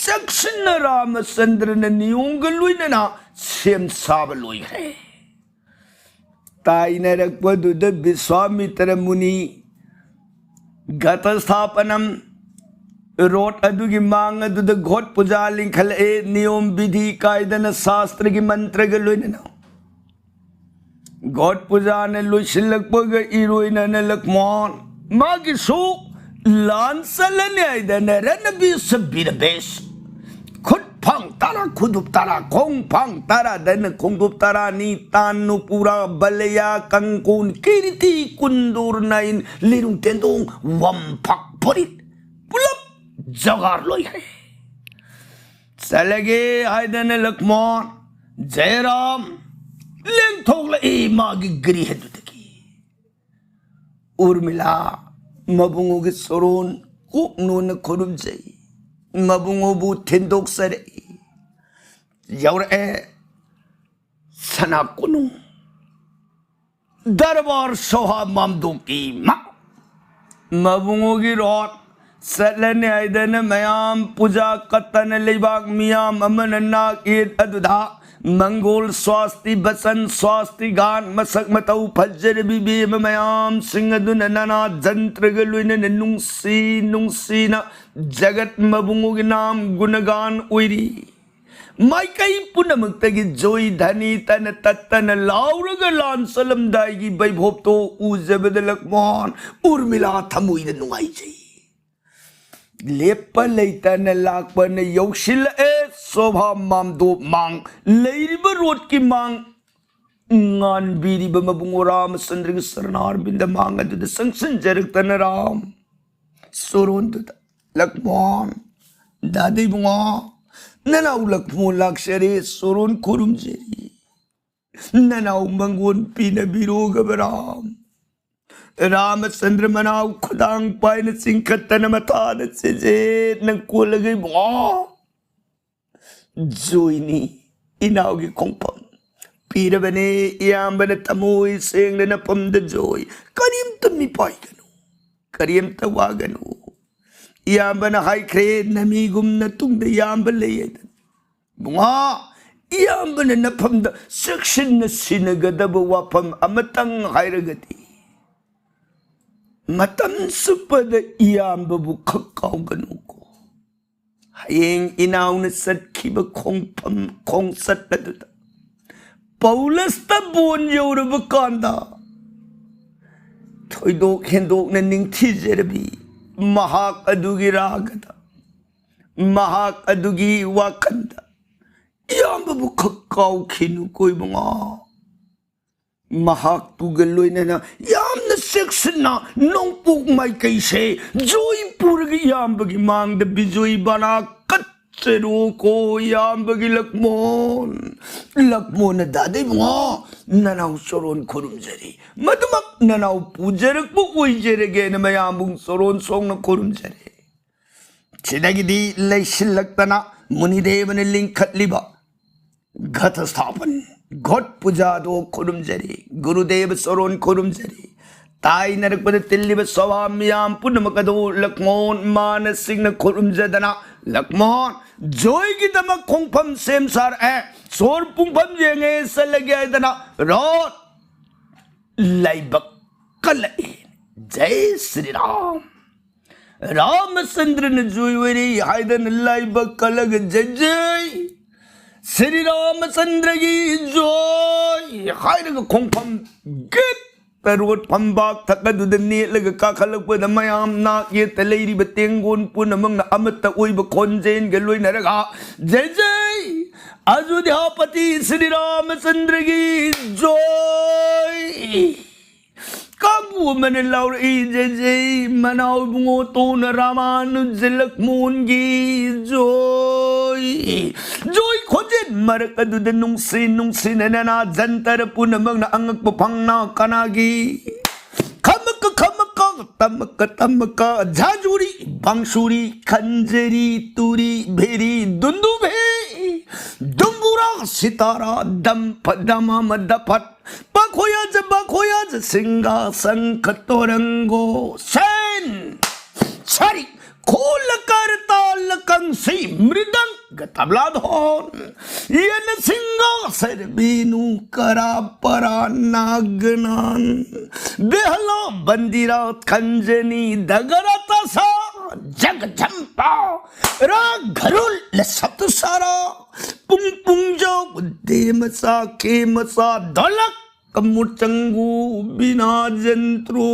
ꯆꯦꯛꯁꯤꯟꯅ ꯔꯥꯃꯆꯟꯗ꯭ꯔꯅ ꯅꯤꯌꯣꯝꯒ ꯂꯣꯏꯅꯅ ꯁꯦꯝ ꯁꯥꯕ ꯂꯣꯏꯈ꯭ꯔꯦ꯫ ꯇꯥꯏꯅꯔꯛꯄꯗꯨꯗ ꯕꯤꯁ꯭ꯋꯥꯃꯤꯇ꯭ꯔ ꯃꯨꯅꯤ ꯘꯇꯁꯊꯥꯄꯅꯝ, ꯔꯣꯠ ꯑꯗꯨꯒꯤ ꯃꯥꯡ ꯑꯗꯨꯗ ꯘꯣꯠ ꯄꯨꯖꯥ ꯂꯤꯡꯈꯠꯂꯛꯑꯦ꯫ ꯅꯤꯌꯣꯝ ꯕꯤꯙꯤ ꯀꯥꯏꯗꯅ ꯁꯥꯁꯇ꯭ꯔꯒꯤ ꯃꯟꯇ꯭ꯔꯒ ꯂꯣꯏꯅꯅ ꯘꯣꯠ ꯄꯨꯖꯥꯅ ꯂꯣꯏꯁꯤꯜꯂꯛꯄꯒ ꯏꯔꯣꯏꯅꯅ ꯂꯛꯃꯣꯟ ꯃꯥꯒꯤꯁꯨ ꯂꯥꯟ ꯆꯠꯂꯅꯤ ꯍꯥꯏꯗꯅ ꯔꯅꯕꯤꯁ ꯕꯤꯔꯕꯦꯁ ꯈꯨꯠ ꯐꯥꯡ ꯇꯔꯥ, ꯈꯨꯗꯨꯞ ꯇꯔꯥ, ꯈꯣꯡ ꯐꯥꯡ ꯇꯔꯥꯗꯅ ꯈꯣꯡꯗꯨꯞ ꯇꯔꯥꯅꯤ, ꯇꯥꯟꯅꯨ ꯄꯨꯔꯥ, ꯕꯂꯌꯥ, ꯀꯪꯀꯨꯟ, ꯀꯤꯔꯤꯇꯤ, ꯀꯨꯟꯗꯨꯔ ꯅꯥꯏꯟ, ꯂꯤꯔꯨꯡ ꯇꯦꯟꯗꯣꯡ, ꯋꯝꯐꯛ ꯐꯨꯔꯤꯠ ꯄꯨꯂꯞ ꯖꯒꯥꯔ ꯂꯣꯏꯈ꯭ꯔꯦ꯫ ꯆꯠꯂꯒꯦ ꯍꯥꯏꯗꯅ ꯂꯛꯃꯣꯟ, ꯖꯌꯔꯥꯝ ꯂꯦꯡꯊꯣꯛꯂꯛꯏ ꯃꯥꯒꯤ ꯒ꯭ꯔꯤꯍꯗꯨꯗꯒꯤ꯫ ꯎꯔꯃꯤꯂꯥ ꯃꯕꯨꯡꯉꯣꯒꯤ ꯁꯣꯔꯣꯟ ꯀꯣꯛ ꯅꯣꯟꯅ ꯈꯨꯔꯨꯝꯖꯩ꯫ ꯃꯕꯨꯡꯉꯣꯕꯨ ꯊꯤꯟꯗꯣꯛꯆꯔꯛꯏ꯫ ꯌꯧꯔꯛꯑꯦ꯫ ꯁꯅꯥ ꯀꯣꯅꯨꯡ ꯗꯔꯕꯥꯔ ꯁꯣꯍꯥ ꯃꯥꯝꯗꯣꯞꯀꯤ ꯃꯥ ꯃꯕꯨꯡꯉꯣꯒꯤ ꯔꯣꯠ ꯆꯠꯂꯅꯤ ꯍꯥꯏꯗꯅ ꯃꯌꯥꯝ ꯄꯨꯖꯥ ꯀꯠꯇꯅ ꯂꯩꯕꯥꯛ ꯃꯤꯌꯥꯝ ꯑꯃꯅ ꯅꯥꯛ ꯌꯦꯠ ꯑꯗꯨꯗ ꯃꯪꯒꯣꯜ ꯁ꯭ꯋꯥꯁꯇꯤ ꯕꯆꯟ ꯁ꯭ꯋꯥꯁꯇꯤ ꯒꯥꯟ ꯃꯁꯛ ꯃꯇꯧ ꯐꯖꯔꯕꯤ ꯕꯦꯝꯃ ꯃꯌꯥꯝꯁꯤꯡ ꯑꯗꯨꯅ ꯅꯅꯥ ꯖꯟꯇ꯭ꯔꯒ ꯂꯣꯏꯅꯅ ꯅꯨꯡꯁꯤ ꯅꯨꯡꯁꯤꯅ ꯖꯒꯠ ꯃꯕꯨꯡꯉꯣꯒꯤ ꯅꯥꯝ ꯒꯨꯅꯒꯥꯟ ꯑꯣꯏꯔꯤ꯫ ꯃꯥꯏꯀꯩ ꯄꯨꯝꯅꯃꯛꯇꯒꯤ ꯖꯣꯏ ꯙꯅꯤ ꯇꯅ ꯇꯠꯇꯅ ꯂꯥꯎꯔꯒ ꯂꯥꯟ ꯆꯠꯂꯝꯗꯥꯏꯒꯤ ꯕꯩꯚꯣꯞꯇꯣ ꯎꯖꯕꯗ ꯂꯛꯃꯣꯟ ꯎꯔꯃꯤꯂꯥ ꯊꯃꯣꯏꯗ ꯅꯨꯡꯉꯥꯏꯖꯩ꯫ ꯂꯦꯞꯄ ꯂꯩꯇꯅ ꯂꯥꯛꯄꯅ ꯌꯧꯁꯤꯜꯂꯛꯑꯦ꯫ ꯁꯣꯚꯥ ꯃꯥꯝꯗꯣꯞ ꯃꯥꯡ ꯂꯩꯔꯤꯕ ꯔꯣꯠꯀꯤ ꯃꯥꯡ ꯉꯥꯟꯕꯤꯔꯤꯕ ꯃꯕꯨꯡ ꯔꯥꯃꯆꯟꯗ꯭ꯔꯒꯤ ꯁꯔꯅꯥꯔꯕꯤꯟꯗ ꯃꯥꯡ ꯑꯗꯨꯗ ꯆꯪꯁꯤꯟꯖꯔꯛꯇꯅ ꯔꯥꯝ ꯁꯣꯔꯣꯟꯗꯨꯗ, "ꯂꯛꯃꯣꯟ, ꯗꯥꯗꯤ ꯏꯕꯨꯡꯉꯣ, ꯅꯅꯥꯎ ꯂꯛꯃꯣꯟ ꯂꯥꯛꯆꯔꯦ, ꯁꯣꯔꯣꯟ ꯈꯨꯔꯨꯝꯖꯔꯤ꯫ ꯅꯅꯥꯎ ꯃꯪꯒꯣꯟ ꯄꯤꯅꯕꯤꯔꯣꯒꯕ ꯔꯥꯝ꯫" ꯔꯥꯃꯆꯟꯗ꯭ꯔ ꯃꯅꯥꯎ ꯈꯨꯗꯥꯡ ꯄꯥꯏꯅ ꯆꯤꯡꯈꯠꯇꯅ ꯃꯊꯥꯗ ꯆꯦꯖꯦꯠꯅ ꯀꯣꯜꯂꯒ, "ꯏꯕꯨꯡꯉꯣ, ꯖꯣꯏꯅꯤ, ꯏꯅꯥꯎꯒꯤ ꯈꯣꯡꯐꯝ ꯄꯤꯔꯕꯅꯦ ꯏꯌꯥꯝꯕꯅ ꯊꯃꯣꯏ ꯁꯦꯡꯅ ꯅꯐꯝꯗ ꯖꯣꯏ꯫ ꯀꯔꯤꯝꯇ ꯃꯤꯄꯥꯏꯒꯅꯨ, ꯀꯔꯤꯝꯇ ꯋꯥꯒꯅꯨ꯫ ꯏꯌꯥꯝꯕꯅ ꯍꯥꯏꯈ꯭ꯔꯦ, ꯅꯃꯤꯒꯨꯝꯅ ꯇꯨꯡꯗ ꯏꯌꯥꯝꯕ ꯂꯩ ꯍꯥꯏꯗꯅ꯫ ꯏꯕꯨꯡꯉꯣ, ꯏꯌꯥꯝꯕꯅ ꯅꯐꯝꯗ ꯆꯦꯛꯁꯤꯟꯅ ꯁꯤꯟꯅꯒꯗꯕ ꯋꯥꯐꯝ ꯑꯃꯇꯪ ꯍꯥꯏꯔꯒꯗꯤ, ꯃꯇꯝ ꯆꯨꯞꯄꯗ ꯏꯌꯥꯝꯕꯕꯨ ꯈꯛ ꯀꯥꯎꯒꯅꯨꯀꯣ꯫ ꯍꯌꯦꯡ ꯏꯅꯥꯎꯅ ꯆꯠꯈꯤꯕ ꯈꯣꯡꯐꯝ ꯈꯣꯡꯆꯠ ꯑꯗꯨꯗ ꯄꯧꯂꯁꯇ ꯕꯣꯟ ꯌꯧꯔꯕ ꯀꯥꯟꯗ ꯊꯣꯏꯗꯣꯛ ꯍꯦꯟꯗꯣꯛꯅ ꯅꯤꯡꯊꯤꯖꯔꯕꯤ ꯃꯍꯥꯛ ꯑꯗꯨꯒꯤ ꯔꯥꯒꯗ, ꯃꯍꯥꯛ ꯑꯗꯨꯒꯤ ꯋꯥꯈꯜꯗ ꯏꯌꯥꯝꯕꯕꯨ ꯈꯛ ꯀꯥꯎꯈꯤꯅꯨꯀꯣ ꯏꯕꯨꯡꯉꯣ꯫ ꯃꯍꯥꯛꯇꯨꯒ ꯂꯣꯏꯅꯅ ꯌꯥꯝꯅ ꯆꯦꯛꯁꯤꯟꯅ ꯅꯣꯡꯄꯣꯛ ꯃꯥꯏꯀꯩꯁꯦ ꯖꯣꯏ ꯄꯨꯔꯒ ꯏꯌꯥꯝꯕꯒꯤ ꯃꯥꯡꯗ ꯕꯤꯖꯣꯏ ꯕꯥꯅꯥ ꯀꯠꯆꯔꯣꯀꯣ ꯏꯌꯥꯝꯕꯒꯤ ꯂꯛꯃꯣꯟ꯫ ꯂꯛꯃꯣꯟꯅ ꯗꯥꯗꯩ ꯏꯕꯨꯡꯉꯣ, ꯅꯅꯥꯎ ꯆꯣꯔꯣꯟ ꯈꯨꯔꯨꯝꯖꯔꯤ꯫ ꯃꯗꯨꯃꯛ ꯅꯅꯥꯎ ꯄꯨꯖꯔꯛꯄ ꯑꯣꯏꯖꯔꯒꯦꯅ ꯃꯌꯥꯝꯕꯨ ꯆꯣꯔꯣꯟ ꯁꯣꯡꯅ ꯈꯨꯔꯨꯝꯖꯔꯦ꯫ ꯁꯤꯗꯒꯤꯗꯤ ꯂꯩꯁꯤꯜꯂꯛꯇꯅ ꯃꯨꯅꯤꯗꯦꯕꯅ ꯂꯤꯡꯈꯠꯂꯤꯕ ꯘꯇꯁꯊꯥꯄꯟ ꯒꯣꯠ ꯄꯨꯖꯥꯗꯣ ꯈꯨꯔꯨꯝꯖꯔꯤ, ꯒꯨꯔꯨꯗꯦꯕ ꯆꯣꯔꯣꯟ ꯈꯨꯔꯨꯝꯖꯔꯤ, ꯇꯥꯏꯅꯔꯛꯄꯗ ꯇꯤꯜꯂꯤꯕ ꯁꯣꯚꯥ ꯃꯤꯌꯥꯝ ꯄꯨꯝꯅꯃꯛ ꯑꯗꯨ ꯂꯛꯃꯣꯟ ꯃꯥꯅꯁꯤꯡꯅ ꯈꯨꯔꯨꯝꯖꯗꯅ, ꯂꯛꯃꯣꯟ ꯖꯣꯏꯒꯤꯗꯃꯛ ꯈꯣꯡꯐꯝ ꯁꯦꯝ ꯁꯥꯔꯛꯑꯦ꯫ ꯁꯣꯔ ꯄꯨꯡꯐꯝ ꯌꯦꯡꯉꯦ, ꯆꯠꯂꯒꯦ ꯍꯥꯏꯗꯅ ꯔꯣꯠ ꯂꯥꯏꯕꯛ ꯀꯜꯂꯛꯏ꯫ ꯖꯩ ꯁ꯭ꯔꯤ ꯔꯥꯝ꯫ ꯔꯥꯃꯆꯟꯗ꯭ꯔꯅ ꯖꯣꯏ ꯑꯣꯏꯔꯦ ꯍꯥꯏꯗꯅ ꯂꯥꯏꯕꯛ ꯀꯜꯂꯒ ꯖꯩ ꯖꯩ ꯁ꯭ꯔꯤ ꯔꯥꯃꯆꯟꯗ꯭ꯔꯒꯤ ꯖꯣꯏ ꯍꯥꯏꯔꯒ ꯈꯣꯡꯐꯝ ꯒꯤꯠ ꯇꯔꯣꯠ ꯐꯝꯕꯥꯛ ꯊꯛ ꯑꯗꯨꯗ ꯅꯦꯠꯂꯒ ꯀꯥꯈꯠꯂꯛꯄꯗ ꯃꯌꯥꯝ ꯅꯥꯛ ꯌꯦꯠꯇ ꯂꯩꯔꯤꯕ ꯇꯦꯡꯒꯣꯟ ꯄꯨꯝꯅꯃꯛꯅ ꯑꯃꯠꯇ ꯑꯣꯏꯕ ꯈꯣꯟꯖꯦꯜꯒ ꯂꯣꯏꯅꯔꯒ ꯖꯩ ꯖꯩ ꯑꯌꯣꯙ꯭ꯌꯥꯄꯇꯤ ꯁ꯭ꯔꯤ ꯔꯥꯃꯆꯟꯗ꯭ꯔꯒꯤ ꯖꯣꯏ꯫ ꯀꯥꯡꯕꯨ ꯑꯃꯅ ꯂꯥꯎꯔꯛꯏ, "ꯖꯩ ꯖꯩ ꯃꯅꯥꯎ ꯏꯕꯨꯡꯉꯣ ꯇꯣꯟ ꯔꯥꯃꯥꯅꯨꯖ ꯂꯛꯃꯣꯟꯒꯤ ꯖꯣꯏ!" ꯖꯣꯏ ꯈꯣꯟꯖꯦꯜ ꯃꯔꯛ ꯑꯗꯨꯗ ꯅꯨꯡꯁꯤ ꯅꯨꯡꯁꯤꯅ ꯅꯅꯥ ꯖꯟꯇꯔ ꯄꯨꯝꯅꯃꯛꯅ ꯑꯉꯛꯄ ꯐꯪꯅ ꯀꯅꯥꯒꯤ ꯈꯃꯛꯀ ꯈꯃꯛꯀ ꯇꯃꯛꯀ ꯇꯃꯛꯀ ꯖꯥꯖꯨꯔꯤ ꯕꯥꯡꯁꯨꯔꯤ ꯈꯟꯖꯔꯤ ꯇꯨꯔꯤ ꯚꯦꯔꯤ ꯗꯨꯟꯗꯨ ꯚꯦ ꯗꯨꯝꯕꯨꯔꯥ ꯁꯤꯇꯥꯔꯥ ꯗꯝ ꯐ ꯗꯃ ꯃ ꯗ ꯐꯠ ꯄꯥꯈꯣꯌꯥꯖ ꯕꯥꯈꯣꯌꯥꯖ ꯁꯤꯡꯒꯥ ꯁꯪꯈ ꯇꯣꯔꯪꯒꯣ ꯁꯦꯟ ꯁꯥꯔꯤ ꯈꯣꯜꯂ ꯀꯔ ꯇꯥꯜꯂ ꯀꯪꯁꯤ ꯃ꯭ꯔꯤꯗꯪꯒ ꯇꯕ꯭ꯂꯥ ꯙꯣꯟ ꯌꯦꯟꯅ ꯁꯤꯡꯒꯥ ꯁꯔꯕꯤꯅꯨ ꯀꯔꯥ ꯄꯔꯥ ꯅꯥꯒꯅꯥꯟ ꯕꯦꯍꯂꯥ ꯕꯟꯗꯤꯔꯥ ꯈꯟꯖꯅꯤ ꯗꯒꯔ ꯇꯁꯥ ꯖꯒ ꯖꯝꯄꯥ ꯔꯥ ꯘꯔꯨꯜ ꯂ ꯁꯞꯇ ꯁꯥꯔꯥ ꯄꯨꯡ ꯄꯨꯡꯖꯧ ꯗꯦ ꯃꯆꯥ ꯀꯦ ꯃꯆꯥ ꯗꯣꯂꯛ ꯀꯃꯨꯔ ꯆꯪꯒꯨ ꯕꯤꯅꯥ ꯖꯟꯇ꯭ꯔꯨ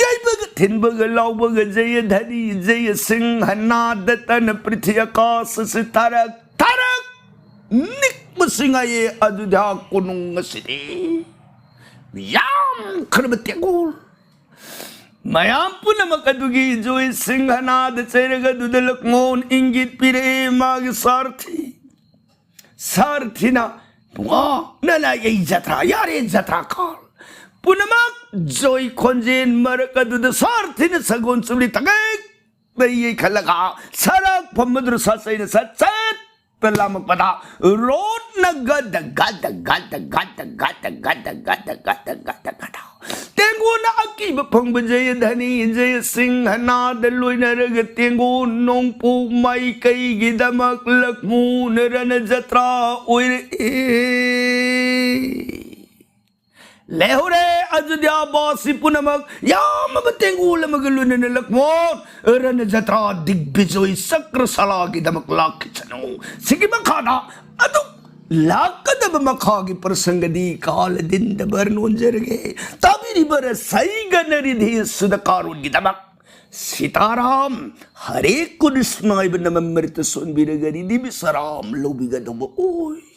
ꯌꯩꯕꯒ ꯊꯤꯟꯕꯒ ꯂꯥꯎꯕꯒ ꯖꯌ ꯙꯔꯤ ꯖꯌ ꯁꯤꯡꯍ ꯅꯥꯗ ꯇꯅ ꯄ꯭ꯔꯤꯊꯤ ꯑꯀꯥꯁ ꯑꯁꯤ ꯊꯥꯔꯛ ꯊꯥꯔꯛ ꯅꯤꯛꯄꯁꯤꯡ ꯑꯌꯦ ꯑꯗꯨꯗ ꯀꯣꯅꯨꯡ ꯑꯁꯤꯗꯤ ꯌꯥꯝꯈ꯭ꯔꯕ ꯇꯦꯡꯒꯣꯜ ꯃꯌꯥꯝ ꯄꯨꯝꯅꯃꯛ ꯑꯗꯨꯒꯤ ꯖꯣꯏ ꯁꯤꯡꯍꯅꯥꯗ ꯆꯩꯔꯒ ꯑꯗꯨꯗ ꯂꯛꯃꯣꯟ ꯏꯪꯒꯤꯠ ꯄꯤꯔꯛꯑꯦ ꯃꯥꯒꯤ ꯁꯥꯔꯊꯤ꯫ ꯁꯥꯔꯊꯤꯅ, "ꯄꯨꯡꯉꯣ, ꯅꯅꯥ ꯌꯩ ꯖꯇ꯭ꯔꯥ, ꯌꯥꯔꯦ ꯖꯇ꯭ꯔꯥ ꯀꯥꯜ꯫ ꯄꯨꯝꯅꯃꯛ ꯖꯣꯏ ꯈꯣꯟꯖꯦꯜ ꯃꯔꯛ ꯑꯗꯨꯗ ꯁꯥꯔꯊꯤꯅ ꯁꯒꯣꯜ ꯆꯨꯝꯂꯤ ꯇꯒꯦꯛ ꯂꯩ ꯌꯩꯈꯠꯂꯒ ꯁꯔꯛ ꯐꯝꯕꯗꯨꯗ ꯁꯥꯆꯩꯅ ꯁꯠ ꯁꯠ ꯂꯥꯝꯃꯛꯄꯗ ꯔꯣꯠꯅ ꯒꯗ ꯒꯗ ꯒꯗ ꯒꯗ ꯒꯗ ꯒꯗ ꯒꯗ ꯒꯗ ꯒꯗ ꯒꯗ ꯇꯦꯡꯒꯣꯠꯅ ꯑꯀꯤꯕ ꯐꯪꯕ ꯖꯌ ꯙꯅꯤ, ꯖꯌ ꯁꯤꯡꯍ ꯅꯥꯗ ꯂꯣꯏꯅꯔꯒ ꯇꯦꯡꯒꯣꯠ ꯅꯣꯡꯄꯣꯛ ꯃꯥꯏꯀꯩꯒꯤꯗꯃꯛ ꯂꯛꯃꯣꯟ ꯔꯅ ꯖꯇ꯭ꯔꯥ ꯑꯣꯏꯔꯛꯏ꯫ ꯂꯩꯍꯧꯔꯦ ꯑꯌꯣꯙ꯭ꯌꯥꯕꯥꯁꯤ ꯄꯨꯝꯅꯃꯛ ꯌꯥꯝꯃꯕ ꯇꯦꯡꯒꯣꯜ ꯑꯃꯒ ꯂꯣꯏꯅꯅ ꯂꯛꯃꯣꯟ ꯔꯅ ꯖꯇ꯭ꯔꯥ ꯗꯤꯒꯕꯤꯖꯣꯏ ꯆꯀ꯭ꯔꯁꯥꯂꯥꯒꯤꯗꯃꯛ ꯂꯥꯛꯈꯤꯁꯅꯨ꯫ ꯁꯤꯒꯤ ꯃꯈꯥꯗ ꯑꯗꯨ ꯂꯥꯛꯀꯗꯕ ꯃꯈꯥꯒꯤ ꯄ꯭ꯔꯁꯪꯒꯗꯤ ꯀꯥꯂꯗꯤꯟꯗ ꯕꯔ ꯅꯣꯟꯖꯔꯒꯦ꯫ ꯇꯥꯕꯤꯔꯤꯕ ꯔꯁꯩꯒꯅ ꯔꯤꯙꯦ ꯁꯨꯗ ꯀꯥꯔꯣꯟꯒꯤꯗꯃꯛ ꯁꯤꯇꯥꯔꯥꯝ ꯍꯔꯦ ꯀ꯭ꯔꯤꯁꯅ ꯍꯥꯏꯕ ꯅꯃꯃꯔꯤꯇ ꯁꯣꯟꯕꯤꯔꯒ ꯔꯤꯙꯤ ꯕꯤꯁꯔꯥꯝ ꯂꯧꯕꯤꯒꯗꯧꯕ ꯑꯣꯏ꯫